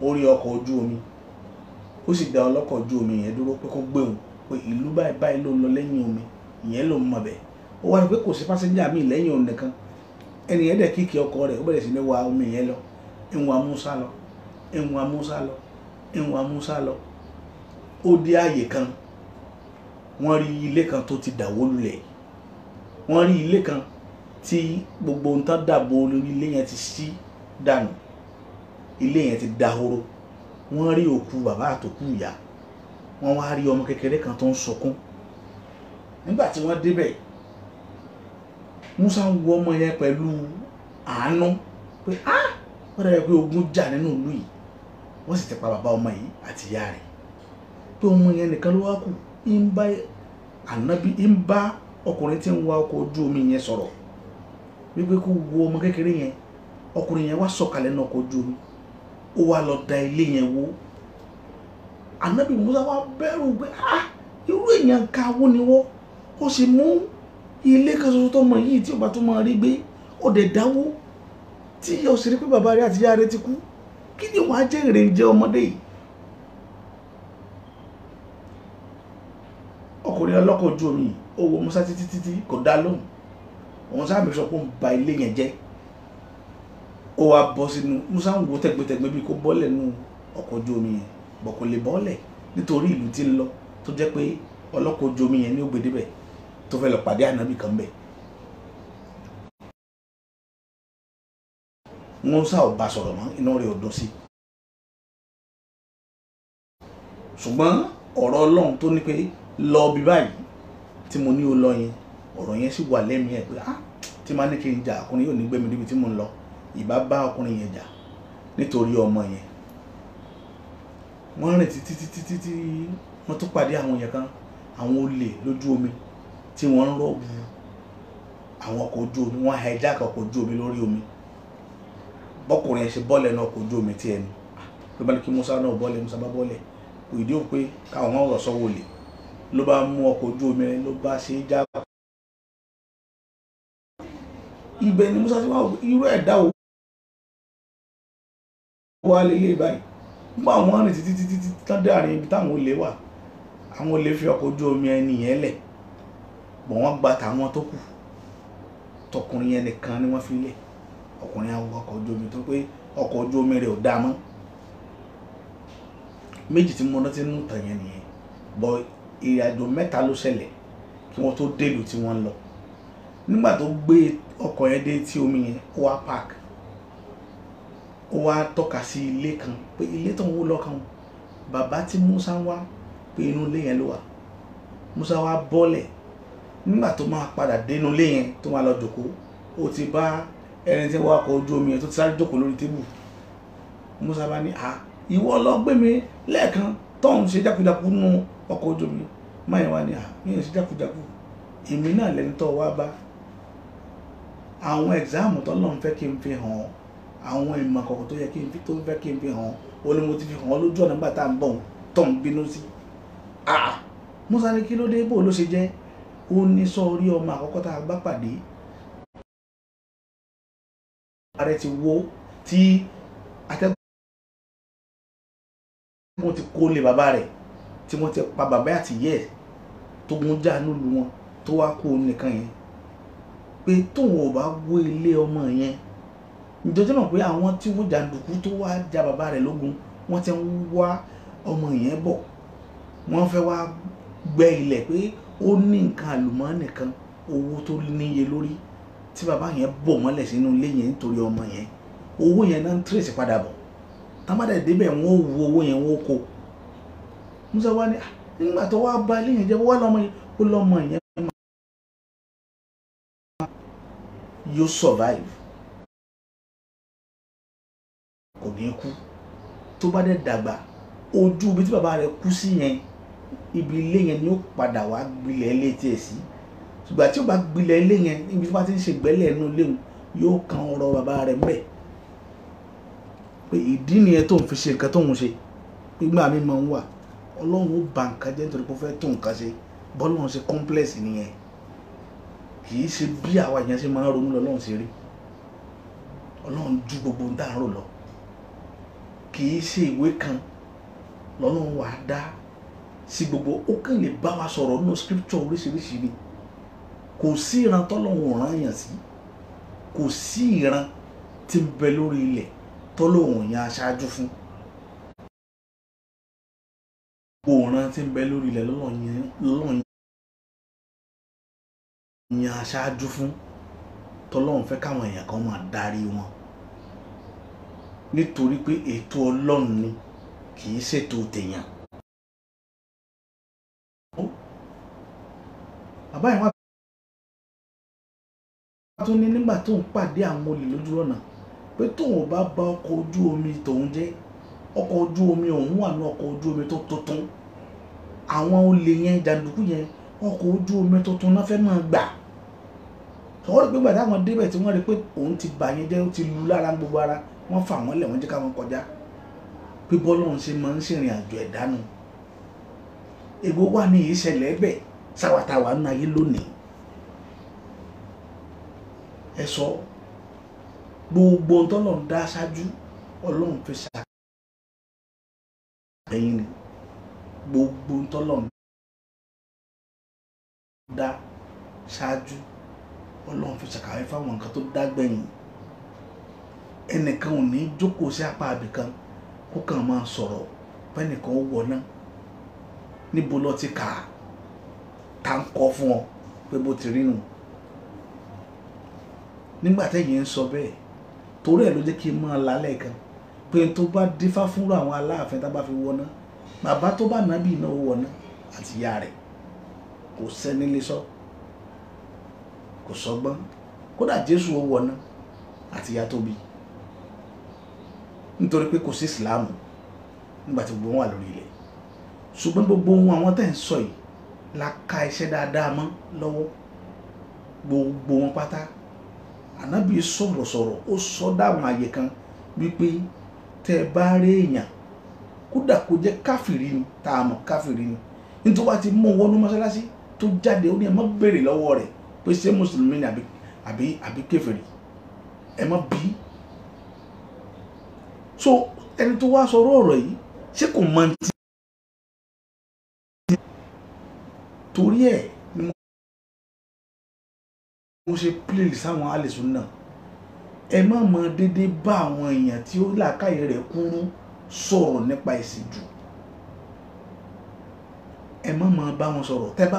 ó rí ọkọ̀ ojú omi. Ó sì dá ọlọ́kọ̀ ojú omi yẹn dúró pé kó gbé òun, pé ìlú báyìí báyìí ló ń lọ lẹ́yìn omi, ìyẹn ló ń mọ̀ bẹ́ẹ̀. Ó wá rí pé kò sí pásẹ́njà míì lẹ́yìn òun nìkan. Ẹni yẹn dẹ̀ kíkì ọkọ̀ rẹ̀, ó bẹ̀rẹ̀ sí ní wa omi yẹn lọ. Ń wa Mùsá lọ, ń wa Mùsá lọ, ń wa Mùsá lọ. Ó dé ààyè kan, wọ́n rí ilé kan tó ti dàwó lulẹ̀. Wọ́n rí ilé kan tí gbogbo ohun tán dàbò lórí ilé yẹn ti ṣí dànù. Ilé yẹn ti dahoro. Wọ́n rí òkú bàbá àtòkú ìyá. Wọ́n wá rí ọmọ kékeré kan tó ń sunkún. Nígbà tí wọ́n débẹ̀, Mùsá ń wo ọmọ yẹn pẹ̀lú àánú pé á, wọ́n dàbí pé ogun jà nínú ìlú yìí. Wọ́n sì ti pa bàbá ọmọ yìí àti ìyá rẹ̀. Pé ọmọ yẹn nìkan ló wá kù. Ń bá ànábì, ń bá ọkùnrin tí ń wa ọkọ̀ ojú omi yẹn sọ̀rọ̀ wípé kó wo ọmọ kékeré yẹn. Ọkùnrin yẹn wá sọ̀kalẹ̀ nínú ọkọ̀ ojú omi. Ó wá lọ da ilé yẹn wó. Ànábì Mùsá wá bẹ̀rù pé á, irú èèyàn ká wó ni wọ́. Ó sì mú ilé kan ṣoṣo tó mọ yìí tí ó bá tún máa rí gbé, ó dẹ̀ dáwó tí ó sì rí pé bàbá rẹ̀ àti ìyá rẹ̀ ti kú. Kí ni wàá jẹ́ èrè jẹ́ ọmọdé yìí? Ọkùnrin ọlọ́kọ̀ ojú omi ó wo Mùsá títí títí kò dá lóhùn. Òun sábà sọ pé ó ń ba ilé yẹn jẹ́. Ó wá bọ́ sínú Mùsá ń wo tẹ̀gbẹ́tẹ̀gbẹ́ bí kò bọ́lẹ̀ nínú ọkọ̀ ojú omi yẹn, bọ̀ kò lè bọ́lẹ̀ nítorí ìlú tí ń lọ tó jẹ́ pé ọlọ́kọ̀ ojú omi yẹn ní ó gbé débẹ̀. tó fẹ́ lọ pàdé ànábì kan bẹ̀. Musa ò bá sọ̀rọ̀ mọ́, inú rẹ̀ ò dùn sí. Ṣùgbọ́n ọ̀rọ̀ Ọlọ́run tó ní pé lọ bí báyìí tí mo ní o lọ yẹn, ọ̀rọ̀ yẹn sì wà lẹ́mìí ẹ̀ pé ah, tí máa ní kí n jà, ọkùnrin yóò ní gbé mi níbi tí mo ń lọ. Ìbá bá ọkùnrin yẹn jà nítorí ọmọ yẹn. Wọ́n rìn títí títí títí wọ́n tún pàdé àwọn yẹn kan, àwọn olè lójú omi tí wọ́n ń rọ́ọ̀bù àwọn ọkọ̀ ojú omi, wọ́n hijack ọkọ̀ ojú omi lórí omi. Bọ́kùnrin yẹn ṣe bọ́ọ̀lẹ̀ náà ọkọ̀ ojú omi tí ẹnu ló bá ní kí Musa náà bọ́ọ̀lẹ̀, Musa bá bọ́ọ̀lẹ̀. Kò ìdí ò pé káwọn máa rọ̀ sọ́wọ́ olè, ló bá mú ọkọ̀ ojú omi rẹ̀ ló bá ṣe é já. Ibẹ̀ ni Musa ti wá irú ẹ̀dá wo wá lélẹ̀ báyìí. Nígbà wọn rìn títí títí títí tán dé àárín ibi táwọn olè wà, àwọn olè fi ọkọ̀ ojú omi ẹni yẹn lẹ̀, bọ̀ wọ́n gba tàwọn tó kù. Tọkùnrin yẹn nìkan ni wọ́n fi lẹ̀. Ọkùnrin àwọn ọkọ̀ ojú omi tó pé ọkọ̀ ojú omi rẹ̀ ò dáa mọ́. Méjì tí mo rántí nínú ìtàn yẹn nìyẹn. Bọ̀ ìrìn àjò mẹ́ta ló ṣẹlẹ̀ kí wọ́n tó délùú tí wọ́n ń lọ. Nígbà tó gbé ọkọ̀ yẹn dé tí omi yẹn, ó wá park, ó wá tọ́ka sí ilé kan pé ilé tó ń wó lọ́kàn bàbá tí Musa ń wá, pé inú ilé yẹn ló wà. Musa wá bọ́lẹ̀. Nígbà tó máa padà dénú ilé yẹn tó máa lọ jókòó, ó ti bá ẹni tí wọ́n wakọ̀ ojú omi yẹn tó ti sáré jókòó lórí tébù. Musa bá ní, à, ìwọ lọ gbé mi lẹ́ẹ̀kan tó ń ṣe jákujáku nínú ọkọ̀ ojú omi. Máyìn wá ní, à, mi ò ṣe jákujáku, èmi náà lẹni tó wá bá. Àwọn ẹ̀gzáàmù tó lọ́n fẹ́ kí n fi hàn, àwọn ìmọ̀ kọ̀ọ̀kan tó yẹ kí n fi, tó fẹ́ kí n fi hàn, ó ní mo ti fi hàn ọ́ lójú ọ̀nà nígbà tá à ń bọ̀ tó ń bínú sí. Ah, Musa ní kí ló dé, bó ló ṣe jẹ́? Ó ní sọ orí ọmọ àkọ́kọ́ tá a bá pàdé, ààrẹ ti wó tí atẹ́gùn ti kó lé bàbá rẹ̀, tí wọ́n ti pa bàbá àti ìyá ẹ̀ tó gun já nílùú wọn, tó wá kó nìkan yẹn. Pé tóun ò bá wó ilé ọmọ yẹn, ǹjẹ́ jẹ́ mọ̀ pé àwọn tí wọ́n jàǹdùkú tó wá ja bàbá rẹ̀ lógun, wọ́n ti ń wá ọmọ yẹn bọ̀. Wọ́n fẹ́ wá gbẹ́ ilẹ̀ pé ó ní nǹkan àlùmọ́ọ́nì kan, owó tó níye lórí tí bàbá yẹn bò mọ́lẹ̀ sínú ilé yẹn nítorí ọmọ yẹn. Owó yẹn náà ń tírèsì padà bọ̀. Tá bá dẹ̀ débẹ̀, wọ́n ó wo owó yẹn, wọ́n ó kó. Musa wá ní, nígbà tó wá ba ilé yẹn jẹ́, wá lọ́mọ yẹn, ó lọ́mọ yẹn yóò survive, kò ní kú. Tó bá dẹ̀ dàgbà, ojú ibi tí bàbá rẹ̀ kú sí yẹn, ibi ilé yẹn ni ó padà wá gbilẹ̀ ilé tiẹ̀ sí. Ṣùgbọ́n tí ó bá gbilẹ̀ ilé yẹn, níbi tí wọ́n ti ń ṣe gbẹ́lẹ̀ inú ilé wọn, yóò kan ọ̀rọ̀ bàbá rẹ̀ ńbẹ̀. Pé ìdí nìyẹn tó ń fi ṣe nǹkan tó ń ṣe. Nígbà mi máa ń wà, Ọlọ́run ó ba nǹkan jẹ́ nítorí pé ó fẹ́ tó nǹkan ṣe. Bọ́lọ́run ṣe complex nìyẹn. Kì í ṣe bí àwa èèyàn ṣe máa ń ronú lọ́lọ́run ṣe rí. Ọlọ́run ju gbogbo ohun tá à ń rò lọ. Kì í ṣe ìwé kan lọ́lọ́run wà á dá sí gbogbo. Ó kàn lè bá wa sọ̀rọ̀ nínú scripture oríṣiríṣi ni. Kò sí ìran tọ́lọ́run ò rán èèyàn sí. Kò sí ìran tí ń bẹ lórí ilẹ̀ tọ́lọ́run yàn aṣáájú fún. Gbogbo ìran tí ń bẹ lórí ilẹ̀ lọ́lọ́run yàn aṣáájú fún, tọ́lọ́run fẹ́ káwọn èèyàn kan máa darí wọn. Nítorí pé ètò Ọlọ́run ni, kì í ṣètò tèèyàn. Bàbá yẹn wá tún ní nígbà tó ń pàdé àwọn olè lójú ọ̀nà, pé tóun ò bá ba ọkọ̀ ojú omi tòun jẹ́, ọkọ̀ ojú omi òun wà ní ọkọ̀ ojú omi tó tuntun. Àwọn olè yẹn, jàǹdùkú yẹn, ọkọ̀ ojú omi tuntun náà fẹ́ máa gbà. Sọ̀rọ̀ pé ìgbà táwọn débẹ̀ tí wọ́n rí pé òun ti bà yẹn jẹ́, ó ti lu lára gbogbo ara, wọ́n fà wọ́n lẹ̀, wọ́n jẹ́ káwọn kọjá. Pé bọ́lọ́run ṣe máa ń ṣèrìn àjò ẹ̀dá nu. Èwo wà ní ìṣẹ̀lẹ̀ ẹ̀bẹ̀ sáwàtàwà nínú ayé lónìí. Ẹ sọ gbogbo ohun tọ́lọ́run dá ṣáájú, Ọlọ́run fi ṣàgbẹ̀yìn ni. Gbogbo ohun tọ́lọ́run dá ṣáájú, Ọlọ́run fi ṣàkàwé fáwọn nǹkan tó dá gbẹ̀yìn. Ẹnìkan ò ní jókòó sí apá ibìkan kó kàn máa sọ̀rọ̀ fẹ́nìkan ó wọ̀ náà. Níbo lọ ti kà á? Ta ń kọ́ fún ọ? pé bó ti rí nù. Nígbà tẹ́yìn ń sọ bẹ́ẹ̀, torí ẹ̀ ló jẹ́ kí n máa lálẹ́ kan pé tó bá dífá fúnra àwọn Aláàfin tá bá fi wọná, bàbá tó bá nábì náà wọná àti ìyá rẹ̀, kò sẹ́ni lè sọ, kò sọgbọ́n. Kódà Jésù ó wọná àti ìyá tó bí, nítorí pé kò sí ìsìláàmù nígbà tí gbogbo wọn wà lórí ilẹ̀. Ṣùgbọ́n gbogbo ohun àwọn tẹ́ ń sọ yìí la ka iṣẹ́ dáadáa mọ́ lọ́wọ́ gbogbo wọn pátá. Ànábì sọ̀rọ̀ sọ̀rọ̀, ó sọ dáhùn àyè kan wípé tẹ́ ẹ bá rí èèyàn, kódà kó jẹ́ káfìrí ni, tá a mọ̀ káfìrí ni, nítorí wàá ti mú wọnú mọ́ṣáláṣí tó jáde, ó ní ẹ má béèrè lọ́wọ́ rẹ̀ pé ṣé mùsùlùmí ni àbí kèfèrí, ẹ má bí. So ẹni tó wá sọ̀rọ̀ ọ̀rọ̀ yìí, ṣé kò mọ ti torí ẹ̀ ni mo ṣe play sáwọn alẹ́sùn náà. Ẹ má mọ dédé bá àwọn èèyàn tí ó làákàyè rẹ̀ kúrú sọ̀rọ̀ nípa ẹ̀sìn jù. Ẹ má mọ bá wọn sọ̀rọ̀. Tẹ́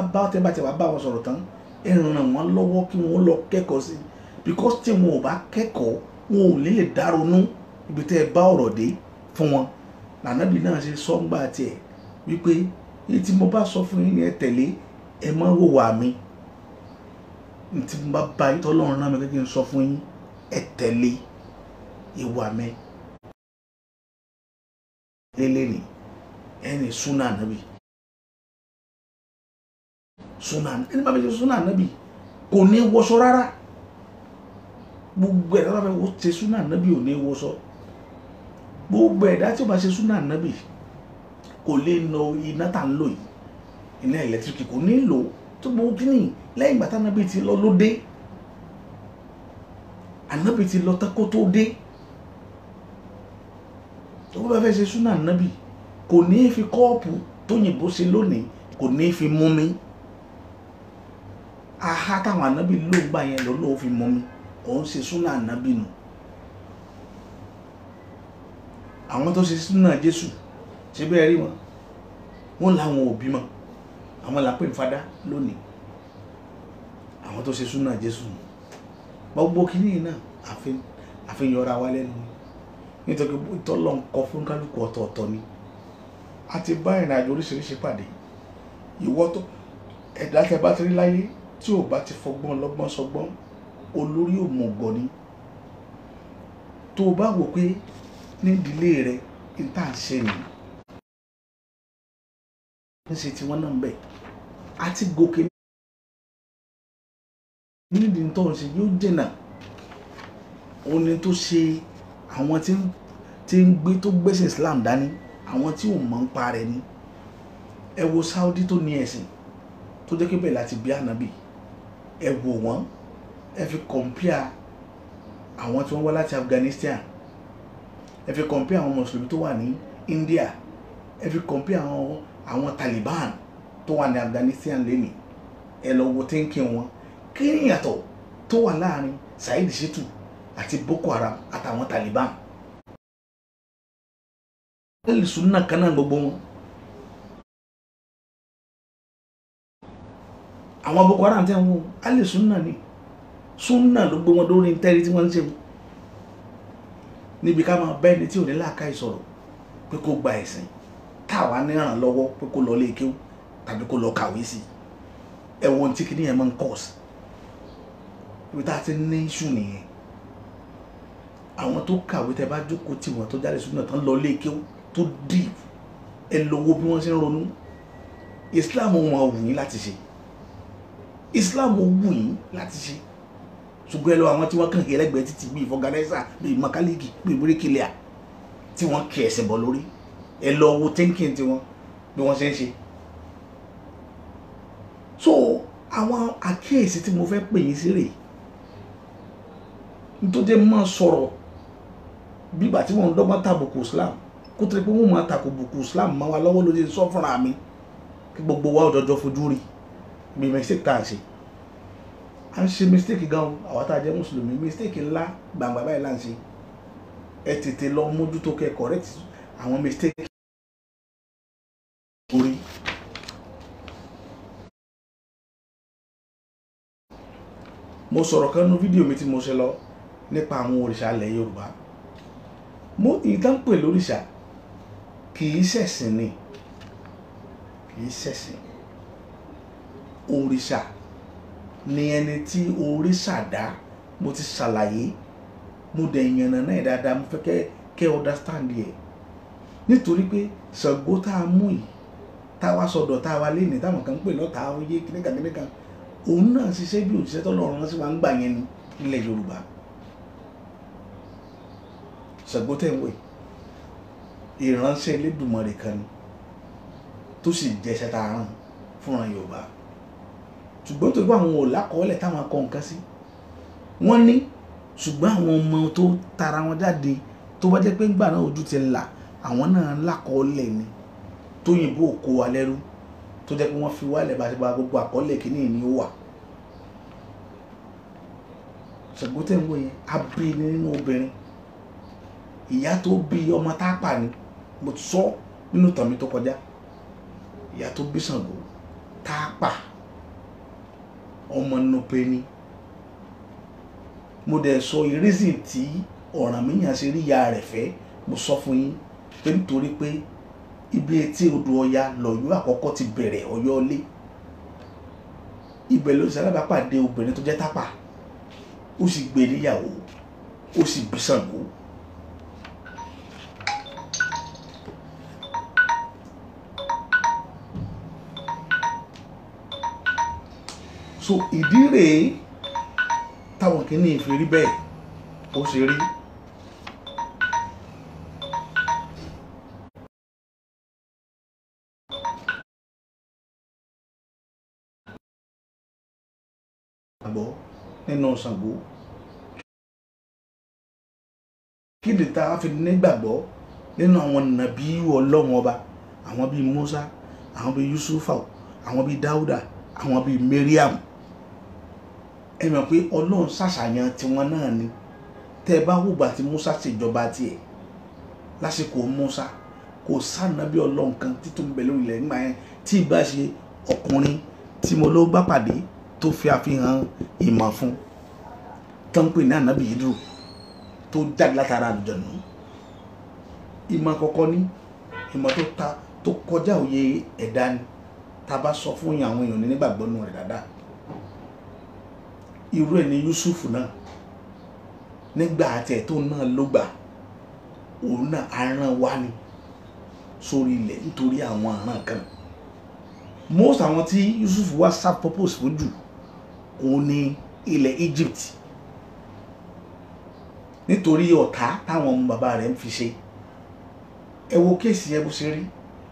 bá ti wá bá wọn sọ̀rọ̀ tán, ẹ ràn wọ́n lọ́wọ́ kí wọ́n lọ kẹ́kọ̀ọ́ sí i, because tí wọn ò bá kẹ́kọ̀ọ́, wọn ò ní lè dá ronú ibi tẹ́ ẹ bá ọ̀rọ̀ dé fún wọn. Lànàbí náà ṣe sọ́ngbà tiẹ̀ wípé èyí tí mo bá sọ fún yín ni ẹ tẹ̀lé, ẹ má wò wá mi. Tí mo bá bá yín tọ́lọ́run rán mi kí n sọ fún yín, ẹ tẹ̀lé ìwà mi. Lélẹ́ni ẹni súnà ànábì, súnà ẹni bá fi ṣe súnà ànábì kò ní wọṣọ rárá. Gbogbo ẹ̀dá bá fẹ́ ṣe súnà ànábì ò ní wọṣọ. Gbogbo ẹ̀dá tí ó bá ṣe súnà ànábì kò lè lo iná tá ń lò yìí, iná ẹ̀lẹ́tíríkì kò ní lò tó gbogbo kíní. Lẹ́yìn ìgbà tánábì ti lọ ló dé, ànábì ti lọ tán kó tó dé. Tó bá fẹ́ ṣe súnà ànábì kò ní fi kọ́ọ̀pù tóyìnbó ṣe lónìí, kò ní fi mú mi. Aha táwọn ànábì ló gbà yẹn lọ ló fi mú mi, òun ṣe súnà ànábì nù. Àwọn tó ṣe súnà Jésù ṣe bẹ́ẹ̀ rí wọn, wọn làwọn òbí mọ, àwọn là pè ń fadá lónìí. Àwọn tó ṣe súnà Jésù nù. Gbogbo kínní náà àfihàn yọra wa lẹ́nu ni, nítorí ìtọ́lọ́ ń kọ fún kálukú ọ̀tọ̀ọ̀tọ̀ ni. A ti bá ìrìn àjò oríṣiríṣi pàdé. Ìwọ tó ẹ̀dá tẹ bá ti rí láyé tí ò bá ti fọgbọ́n lọ́gbọ́n sọgbọ́n, olórí òmùgọ̀ ni. Tó o bá wò pé nídìílé rẹ n tá à ń ṣe nìyí, ń ṣe tiwọn náà ń bẹ̀, àti gòkè nídìí tó ń ṣe yóò jìnnà. Òun ni tó ṣe àwọn tí ń gbé tó gbẹ́sìn Islam dání, àwọn tí ò mọ̀ ń pa rẹ̀ ni. Ẹ wo Saudi tó ní ẹ̀sìn tó jẹ́ kébẹ̀ láti bí ànábì, ẹ wò wọ́n, ẹ fi compare àwọn tí wọ́n wá láti Afghanistan, ẹ fi compare àwọn mùsùlùmí tó wà ní India, ẹ fi compare àwọn Taliban tó wà ní Afghanistan lẹ́nìí. Ẹ lọ wo thinking wọn, kí ni ìyàtọ̀ tó wà láàrin Saheed Shittu àti Boko Haram àtàwọn Taliban? Alùsùnà kan náà gbogbo wọn. Àwọn Boko Haram tẹ́ ń wò, alùsùnà ni, súnà ló gbé wọn lórí tẹ́rí tí wọ́n ń ṣe. Níbi ká máa bá ẹni tí ò ní làákàyè sọ̀rọ̀ pé kó gba ẹ̀sìn, táwa ní ràn lọ́wọ́ pé kó lọ lé kéwú tàbí kó lọ kàwé sí i. Ẹ wo ohun tí kìíní yẹn máa ń cause. Ibi tá a ti ní iṣu nìyẹn. Àwọn tó kàwé tẹ bá jókòó tì wọ́n tó jáde súnà tán lọ lé kéwú tó deep, ẹ lọ wo bí wọ́n ṣe ń ronú. Islam wọn wù yín láti ṣe, Islam wù yín láti ṣe. Ṣùgbọ́n ẹ lọ àwọn tí wọ́n kàn kí ẹlẹ́gbẹ̀ẹ́ títì bíi fọgànáísà, bíi mọkálíkì, bíi bíríkìlíà tí wọ́n kí ẹsẹ̀ bọ̀ lórí, ẹ lọ wo thinking tiwọn bí wọ́n ṣe ń ṣe. So àwọn àkíyèsí tí mo fẹ́ pè yín sí rèé, nítorí máa sọ̀rọ̀ bígbà tí wọ́n ń dọ́gbọ́n tàbùkù Islam, kó tó di pé wọ́n máa tàbùkù Islam mọ́ wa lọ́wọ́ lóde sọ fúnra mi kí gbogbo wa ọ̀jọ̀jọ̀ fojú rí bí mistake tá à ń ṣe. À ń ṣe mistake gan o, àwa tá a jẹ́ mùsùlùmí, mistake ńlá gbàǹgbà báyìí là ń ṣe. Ẹ tètè lọ mójútó kẹ́ correct àwọn mistake orí. Mo sọ̀rọ̀ kan nínú fídíò mi tí mo ṣe lọ nípa àwọn òrìṣà ilẹ̀ Yorùbá. Mo ìtàn pè lóríṣà kì í ṣẹ̀sìn ni, kì í ṣẹ̀sìn. Òrìṣà ni ẹni tí òrìṣà dá. Mo ti ṣàlàyé, mo dẹ̀ yànnà náà dáadáa, mo fẹ́ kẹ́ understand yẹ. Nítorí pé Ṣàngó tá a mú yìí, tá a wá sọ̀dọ̀ tá a wá léèní táwọn kan ń pè lọ́ta oyé kíníkan kíníkan, òun náà ṣiṣẹ́ bí òṣìṣẹ́ tọ́lọ́run rán sí wa ń gbà yẹn ni nílẹ̀ Yorùbá. Ṣàngó tẹ̀ ń wò yìí, ìránṣẹ́ Elédùmarè kan ni tó sì jẹ́ṣẹ́ tá a rán fúnra Yorùbá. Ṣùgbọ́n tó gbọ́ àwọn ò lákọọ́lẹ̀ táwọn akọ nǹkan sí, wọ́n ní ṣùgbọ́n àwọn ọmọ tó tara wọn jáde tó bá jẹ́ pé ńgbà náà ojú ti là, àwọn náà lákọọ́lẹ̀ ni tóyìnbó kó wa lẹ́rú, tó jẹ́ pé wọ́n fi wálẹ̀ bá ṣe bá gbogbo àkọọ́lẹ̀ kìíní ni ó wà. Ṣàngó tẹ̀ ń wò yẹn, a bí ni nínú obìnrin, ìyá tó bí ọmọ Tápà ni, mo sọ nínú ìtàn mi tó kọjá. Ìyá tó bí Ṣàngó Tápà, ọmọ Nupe ni. Mo dẹ̀ sọ ìrísí tí Ọ̀rànmíyàn ṣe rí ìyá rẹ̀ fẹ́, mo sọ fún yín pé nítorí pé ibi etí odò Ọya lọ́yọ́ àkọ́kọ́ ti bẹ̀rẹ̀ Ọ̀yọ́ ilé, ibẹ̀ ló ṣe alábàápàdé obìnrin tó jẹ́ Tápà, ó sì gbé níyàwó, ó sì bí Ṣàngó. So ìdí rèé táwọn kìíní fi rí bẹ́ẹ̀ ó ṣe rí. Gbàgbọ́ nínú Ṣàngó, kí ni tá a fi nígbàgbọ́ nínú àwọn nàbí Ọlọ́run ọba, àwọn bíi Musa, àwọn bíi Yusufa, àwọn bíi Dáúdà, àwọn bíi Mariam. Ẹ mọ̀ pé Ọlọ́run ṣàṣàyàn tiwọn náà ni. Tẹ́ ẹ bá wùgbà tí Musa ṣèjọba tiẹ̀ lásìkò Musa, kò sànàbí Ọlọ́run kan títún bẹ lórí ilẹ̀ nígbà yẹn tí ì bá ṣe ọkùnrin tí mo ló bá pàdé tó fi àfihàn ìmọ̀ fún, tó ń pè ní ànábì Ídírù, tó jáde látara àlùjọ̀nù. Ìmọ̀ kọ̀ọ̀kan ní ìmọ̀ tó ta tó kọjá òye ẹ̀dá ni. Tá a bá sọ fún yín, àwọn èèyàn nígbàgbọ́ nù rẹ̀ dáadáa. Irú ẹ̀ ní Yusuf náà nígbà àti ẹ̀ tó náà ló gbà, òun náà aràn wá ni sórí ilẹ̀ nítorí àwọn àràn kan. Most àwọn tí Yusuf wá serve purpose fún jù òun ní ilẹ̀ Egypt, nítorí ọ̀tá táwọn ọmọ bàbá rẹ̀ ń fi ṣe. Ẹ wo kéèsì yẹn bó ṣe rí,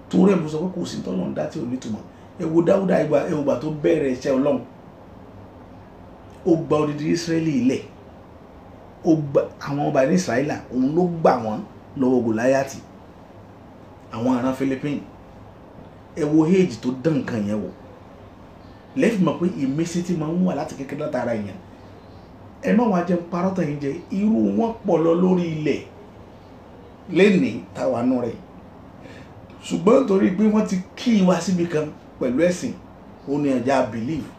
torí ẹ̀ mo sọ pé kò sí tọ́lọ́run dá tí ò nítumọ̀. Ẹ wo Dáúdà, ẹ wo ìgbà tó bẹ̀rẹ̀ iṣẹ́ Ọlọ́run, ó gba odidi Ísírẹ́lì ilẹ̀, ó gba àwọn ọba ní Ísírẹ́lì, òun ló gbà wọ́n lọ́wọ́ Gòláyàtì, àwọn ará Philippines. Ẹ wo éèjì tó dán nǹkan yẹn wò, lẹ́fì mọ̀ pé ìmísí tí máa ń wà láti kékeré látara èèyàn. Ẹ má wàá jẹun parọ́ tàn yín jẹ, irú wọn pọ̀ lọ lórí ilẹ̀ lẹ́nìí táwa nù rẹ̀. Ṣùgbọ́n nítorí pé wọ́n ti kí wa síbi kan pẹ̀lú ẹ̀sìn, òun ni ẹ̀já believe.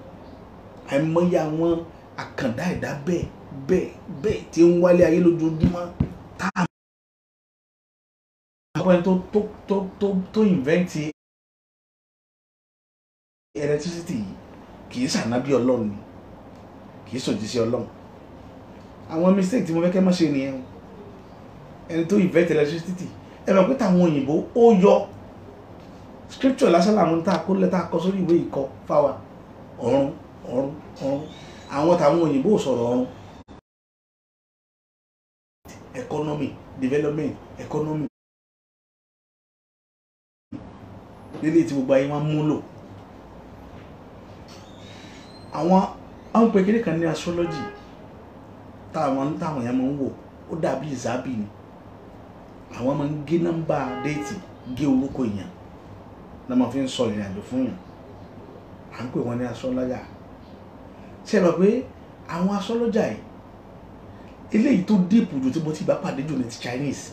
Àìmọye àwọn àkàndá ẹ̀dá bẹ́ẹ̀ bẹ́ẹ̀ bẹ́ẹ̀ tí ń wálé ayé lójoojúmọ́ tá a mọ̀ ẹni tó invent electricity yìí kì í ṣànábí Ọlọ́run ni, kì í ṣòjíṣẹ́ Ọlọ́run. Àwọn mistake tí mo fẹ́ kẹ́ má ṣe nìyẹn o. Ẹni tó invent electricity, ẹ mọ̀ pé táwọn òyìnbó ó yọ scripture lásán làwọn tá a kó lẹ́tà kọ sórí ìwé ìkọ fáwa ọ̀run ọ̀run ọ̀run. Àwọn táwọn òyìnbó sọ̀rọ̀ ọ̀run. Economy, development, economy lílé tí gbogbo ayé wọn mú lò. Àwọn pé kékeré kan ní astrology táwọn yẹn máa ń wò, ó dàbí ìzábì ni. Àwọn máa ń gé nọ́mbà déètì, gé orúkọ èèyàn náà máa fi ń sọ ìrìn àjò fún yàn. À ń pè wọ́n ní astrologer. Ṣé ẹ mọ̀ pé àwọn astrologer yìí, eléyìí tó díìpù jù tí mo ti bá pàdé jù ní ti Chinese.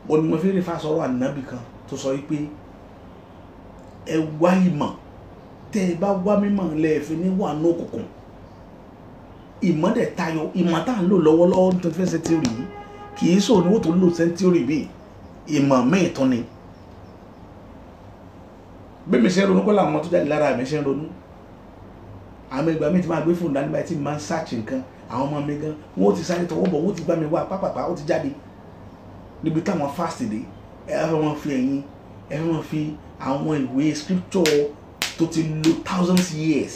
Ó ní mo fi rí fásọ̀rọ̀ ànábì kan tó sọ wípé ẹ wá ìmọ̀, tẹ́ ẹ bá wá mímọ̀ lẹ́ẹ̀fi ní wà ní òkùnkùn. Ìmọ̀ dẹ̀ tayọ. Ìmọ̀ tá à ń lò lọ́wọ́lọ́wọ́ ní 21st century yìí kì í sòun ni wọ́n tó lò century bíi ìmọ̀ míì tún ni. Bí mi ṣe ń ronú kọ́ làwọn ọmọ tó jáde lára mi ṣe ń ronú. Àmọ́ ìgbà mi ti máa gbé fóònù dání báyìí tí mo máa ń search nǹkan, àwọn ọmọ mi gan wọ́n ti sáré tọwọ́ bọ̀, wọ́n ti gbá mi wá pápápá, ó ti jáde. Níbi táwọn fast dé, ẹ fẹ́ wọn fi ẹ̀yìn, ẹ fẹ́ wọn fi àwọn ìwé scripture tó ti lò thousands years,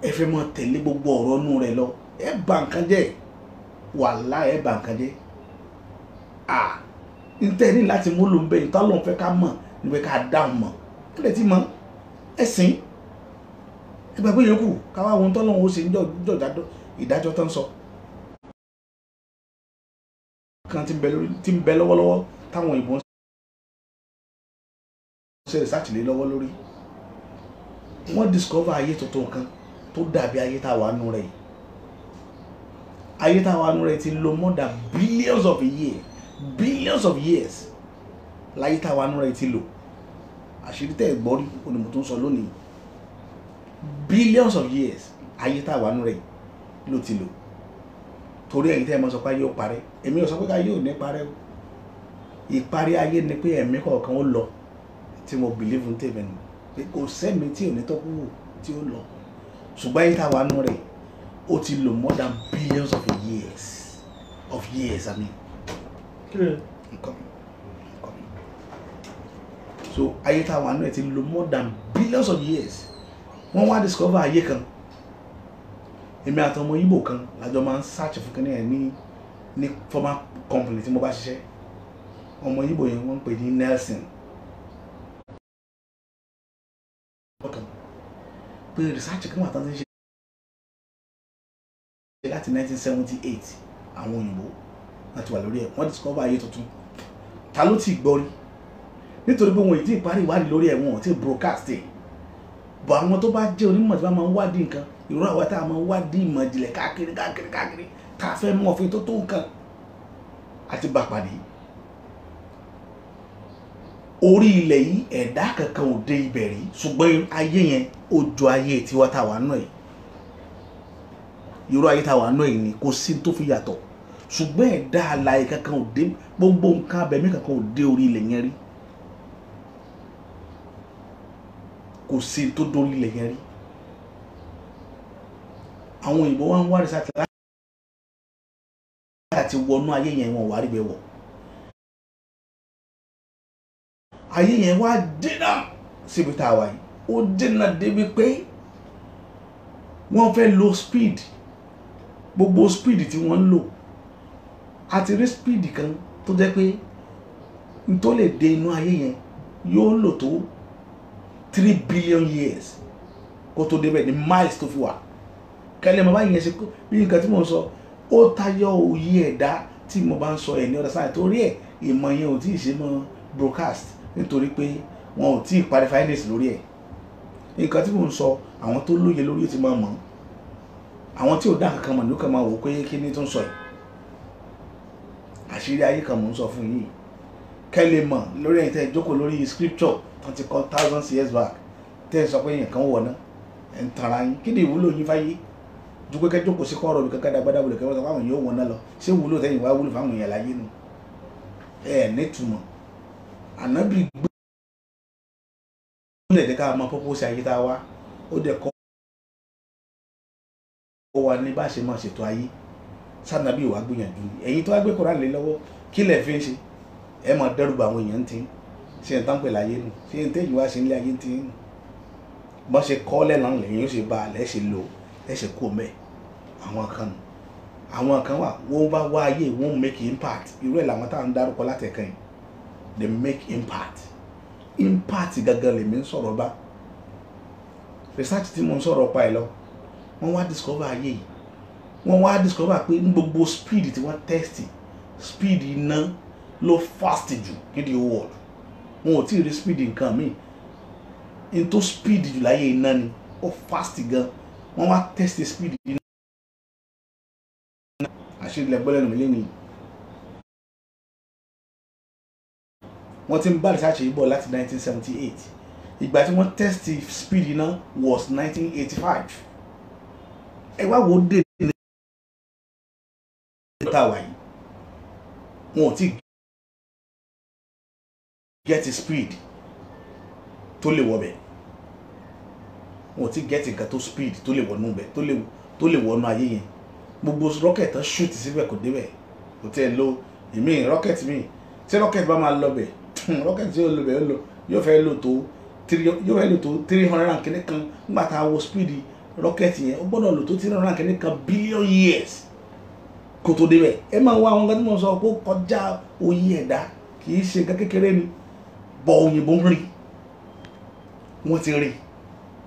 ẹ fẹ́ mọ tẹ̀lé gbogbo ọ̀rọ̀ inú rẹ̀ lọ. Ẹ bà nǹkan jẹ́, wàláhì ẹ bà nǹkan jẹ́. À ń tẹ́ ní láti mú lò ń bẹ̀ yìí, tá lóun fẹ́ ká mọ̀ níbi ká dáhùn mọ̀, ẹ lè ti mọ̀, ẹ sìn, ẹ gbàgbé yòókù káwá ohun tọ́lọ́hún ó ṣe ń jọ ìdájọ́ tó ń sọ. Kan tí ń bẹ lọ́wọ́lọ́wọ́ táwọn òyìnbó ń ṣe research lé lọ́wọ́ lórí. Wọ́n discover ayé tuntun kan tó dàbí ayé tá a wà nù rẹ̀ yìí. Ayé tá a wà nù rẹ̀ ti lò more than billions of years, billions of years láyé tá a wà nù rẹ̀ ti lò. Àṣírí tẹ́ ẹ̀ gbọ́ rí onímọ̀ tó ń sọ lónìí. Billions of years ayé tá a wà nù rẹ̀ ló ti lò. Torí ẹ̀yin tẹ́ ẹ mọ̀ sọ pé ayé ò parẹ́, èmi ò sọ pé ayé ò ní parẹ́ o. Ìparí ayé ni pé ẹ̀mí kọ̀ọ̀kan ó lọ, tí mo believe ń tèmi nù pé kò sẹ́mi tí ò ní tọ́kù wò tí ó lọ. Ṣùgbọ́n ayé tá a wà nù rẹ̀ ó ti lò more than billions of years, of years I mean. Nǹkan. So ayé tá a wà nù rẹ̀ ti lò more than billions of years. Wọ́n wá discover ayé kan. Èmi àti ọmọ Ìgbò kan lájọ máa ń search fún kíní ẹ̀ ní former company tí mo bá ṣiṣẹ́. Ọmọ Ìgbò yẹn wọ́n ń pè ní Nelson. Pé research kan wà tán ti ń ṣe láti 1978, àwọn òyìnbó láti wà lórí ẹ̀, wọ́n discover ayé tuntun. Ta ló ti gbọ́ rí? Nítorí pé wọn ò tí ì parí ìwádìí lórí ẹ̀, wọn ò tí ì broadcast ẹ̀. Bọ̀ àwọn tó bá jẹ́ onímọ̀ tí wọ́n máa ń wádìí nǹkan, irú àwa tá a máa ń wádìí ìmọ̀ ìjìnlẹ̀ káàkiri káàkiri káàkiri tá a fẹ́ mọ̀ òfin tó tó nǹkan àti bá pàdé. Orí ilẹ̀ yìí ẹ̀dá kankan ò dé ibẹ̀ rí, ṣùgbọ́n ayé yẹn ó jọ ayé tiwa tá a wà nù ẹ̀. Irú ayé tá a wà nù ẹ̀ ni kò sí tó fi yàtọ̀, ṣùgbọ́n ẹ̀dá alààyè kankan ò dé, gbogbo nǹkan abẹ̀mí kankan ò dé orí ilẹ̀ yẹn rí. Kò sí tó dórí ilẹ̀ yẹn rí. Àwọn òyìnbó wá ń wá research láti wọnú ayé yẹn, wọn wà rí bẹ́ẹ̀ wọ̀. Ayé yẹn wá dínà síbi tá a wà yìí. Ó dínà débi pé wọ́n fẹ́ lo speed, gbogbo speed tí wọ́n ń lò. A ti rí speed kan tó jẹ́ pé n tó lè dé inú ayé yẹn yóò lò tó 3 billion years kó tó débẹ̀ ní miles tó fi wà. Kẹ́lẹ́ mo bá yẹn ṣe bí nǹkan tí mo ń sọ ó tayọ òye ẹ̀dá tí mo bá ń sọ ẹ̀ ní ọ̀dà sáà, torí ẹ̀ ìmọ̀ yẹn ò tí ì ṣe mọ́ broadcast nítorí pé wọn ò tí ì parí finance lórí ẹ̀. Nǹkan tí mo ń sọ àwọn tó lóye lórí ti máa mọ̀, àwọn tí ò dá kankan mọ̀ ní ó kàn máa wò pé kí ni tó ń sọ yìí. Àṣírí ayé kan mò ń sọ fún yín kẹ́lẹ́ mọ̀ lórí ẹ̀yin tẹ́ ẹ jókòó lórí scripture tó ti kọ́ thousands years back tẹ́ ẹ sọ pé èèyàn kan wọ̀ ná, ẹ̀ ń tara yín. Kí ni ìwúlò yín fáyé ju pé kẹ́ jókòó sí kọ́ọ̀rọ̀ mi kankan dágbádá wulẹ̀ kẹ́ wọ́n sọ fáwọn èèyàn wọ̀ ná lọ? Ṣé wúlò tẹ́yìn wá wúlò fáwọn èèyàn láyé nu? Ẹ nítumọ̀. Ànábì gbé lẹ̀ ká mọ pọ́pọ́sì ayé tá a wá, ó dẹ̀ kọ́ wa ní bá ṣe máa ṣètò ayé. Sànàbí wàá gbìyànjú ni ẹ̀yin tó wá gbé Kùránì lé lọ́wọ́ kí lẹ̀ fi ń ṣe? Ẹ máa dẹ́rù bà àwọn èèyàn tí ṣe ń tán pè láyé nu, ṣe ń tẹ́yìn wá ṣe nílé ayé tí ń bọ́n ṣe kọ́ lẹ́nà lẹ́yìn ó ṣe bá a lẹ́ ṣe lò ẹ ṣe kú mẹ́. Àwọn kan nù, àwọn kan wà wọ́n bá wá ayé wọ́n make impact. Irú ẹ̀ làwọn táwọn ń dárúkọ látẹ̀kàn yìí, they make impact. Impact gangan lèmi ń sọ̀rọ̀ bá. Research tí mo ń sọ̀rọ̀ pa ẹ̀ lọ, wọ́n wá discover ayé yìí. Wọ́n wá discover pé ní gbogbo speed tí wọ́n test, speed iná ló fast jù ní the world. Wọn ò tí ì rí speed nǹkan míì. N tó speed jù láyé iná ni, ó fast gan. Wọ́n wá test speed iná. Àṣírí ilẹ̀ gbọ́lẹ́nu mi lẹ́nu. Wọ́n ti ń bá research yìí bọ̀ láti 1978. Ìgbà tí wọ́n test speed iná was 1985. Ẹ wá wo dé ní tá a wà yìí, wọn ò tí get speed tó lè wọbẹ̀, wọn ò tí get nǹkan tó speed tó lè wọnú bẹ̀, tó lè wọnú ayé yẹn. Gbogbo rocket tán shoot síbẹ̀ kò débẹ̀, kò tẹ́ ẹ lo ìmí rocket míì. Tí rocket bá máa lọ bẹ̀, rocket yóò lọ bẹ̀, yóò fẹ́ lò tó 300 and kìíní kan. Nígbà tá a wo speed rocket yẹn, ó gbọ́dọ̀ lò tó 300 and kìíní kan billion years kó tó débẹ̀. Ẹ máa wá àwọn nǹkan tí mo sọ kó kọjá òye ẹ̀dá, kì í ṣe nǹkan kékeré ni. Bọ̀ òyìnbó ń rí, wọ́n ti rí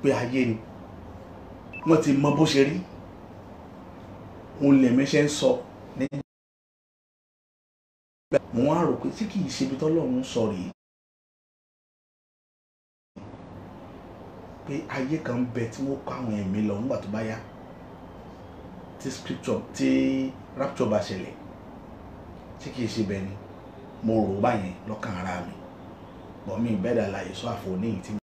pé ayé ni, wọ́n ti mọ bó ṣe rí. Òun lèmi ṣe ń sọ ní mo wá rò pé tí kì í ṣe ibi tọ́lọ́run sọ rèé, pé ayé kan ń bẹ tí wọ́n kọ́ àwọn ẹ̀mí lọ nígbà tó bá yá, tí scripture, tí rapture bá ṣẹlẹ̀, tí kì í ṣe bẹ́ẹ̀ ni. Mo rò báyẹn lọ́kàn ara mi, bọ̀ mi bẹ́ẹ̀ dà láàyè sọ àfọ̀ níyì tí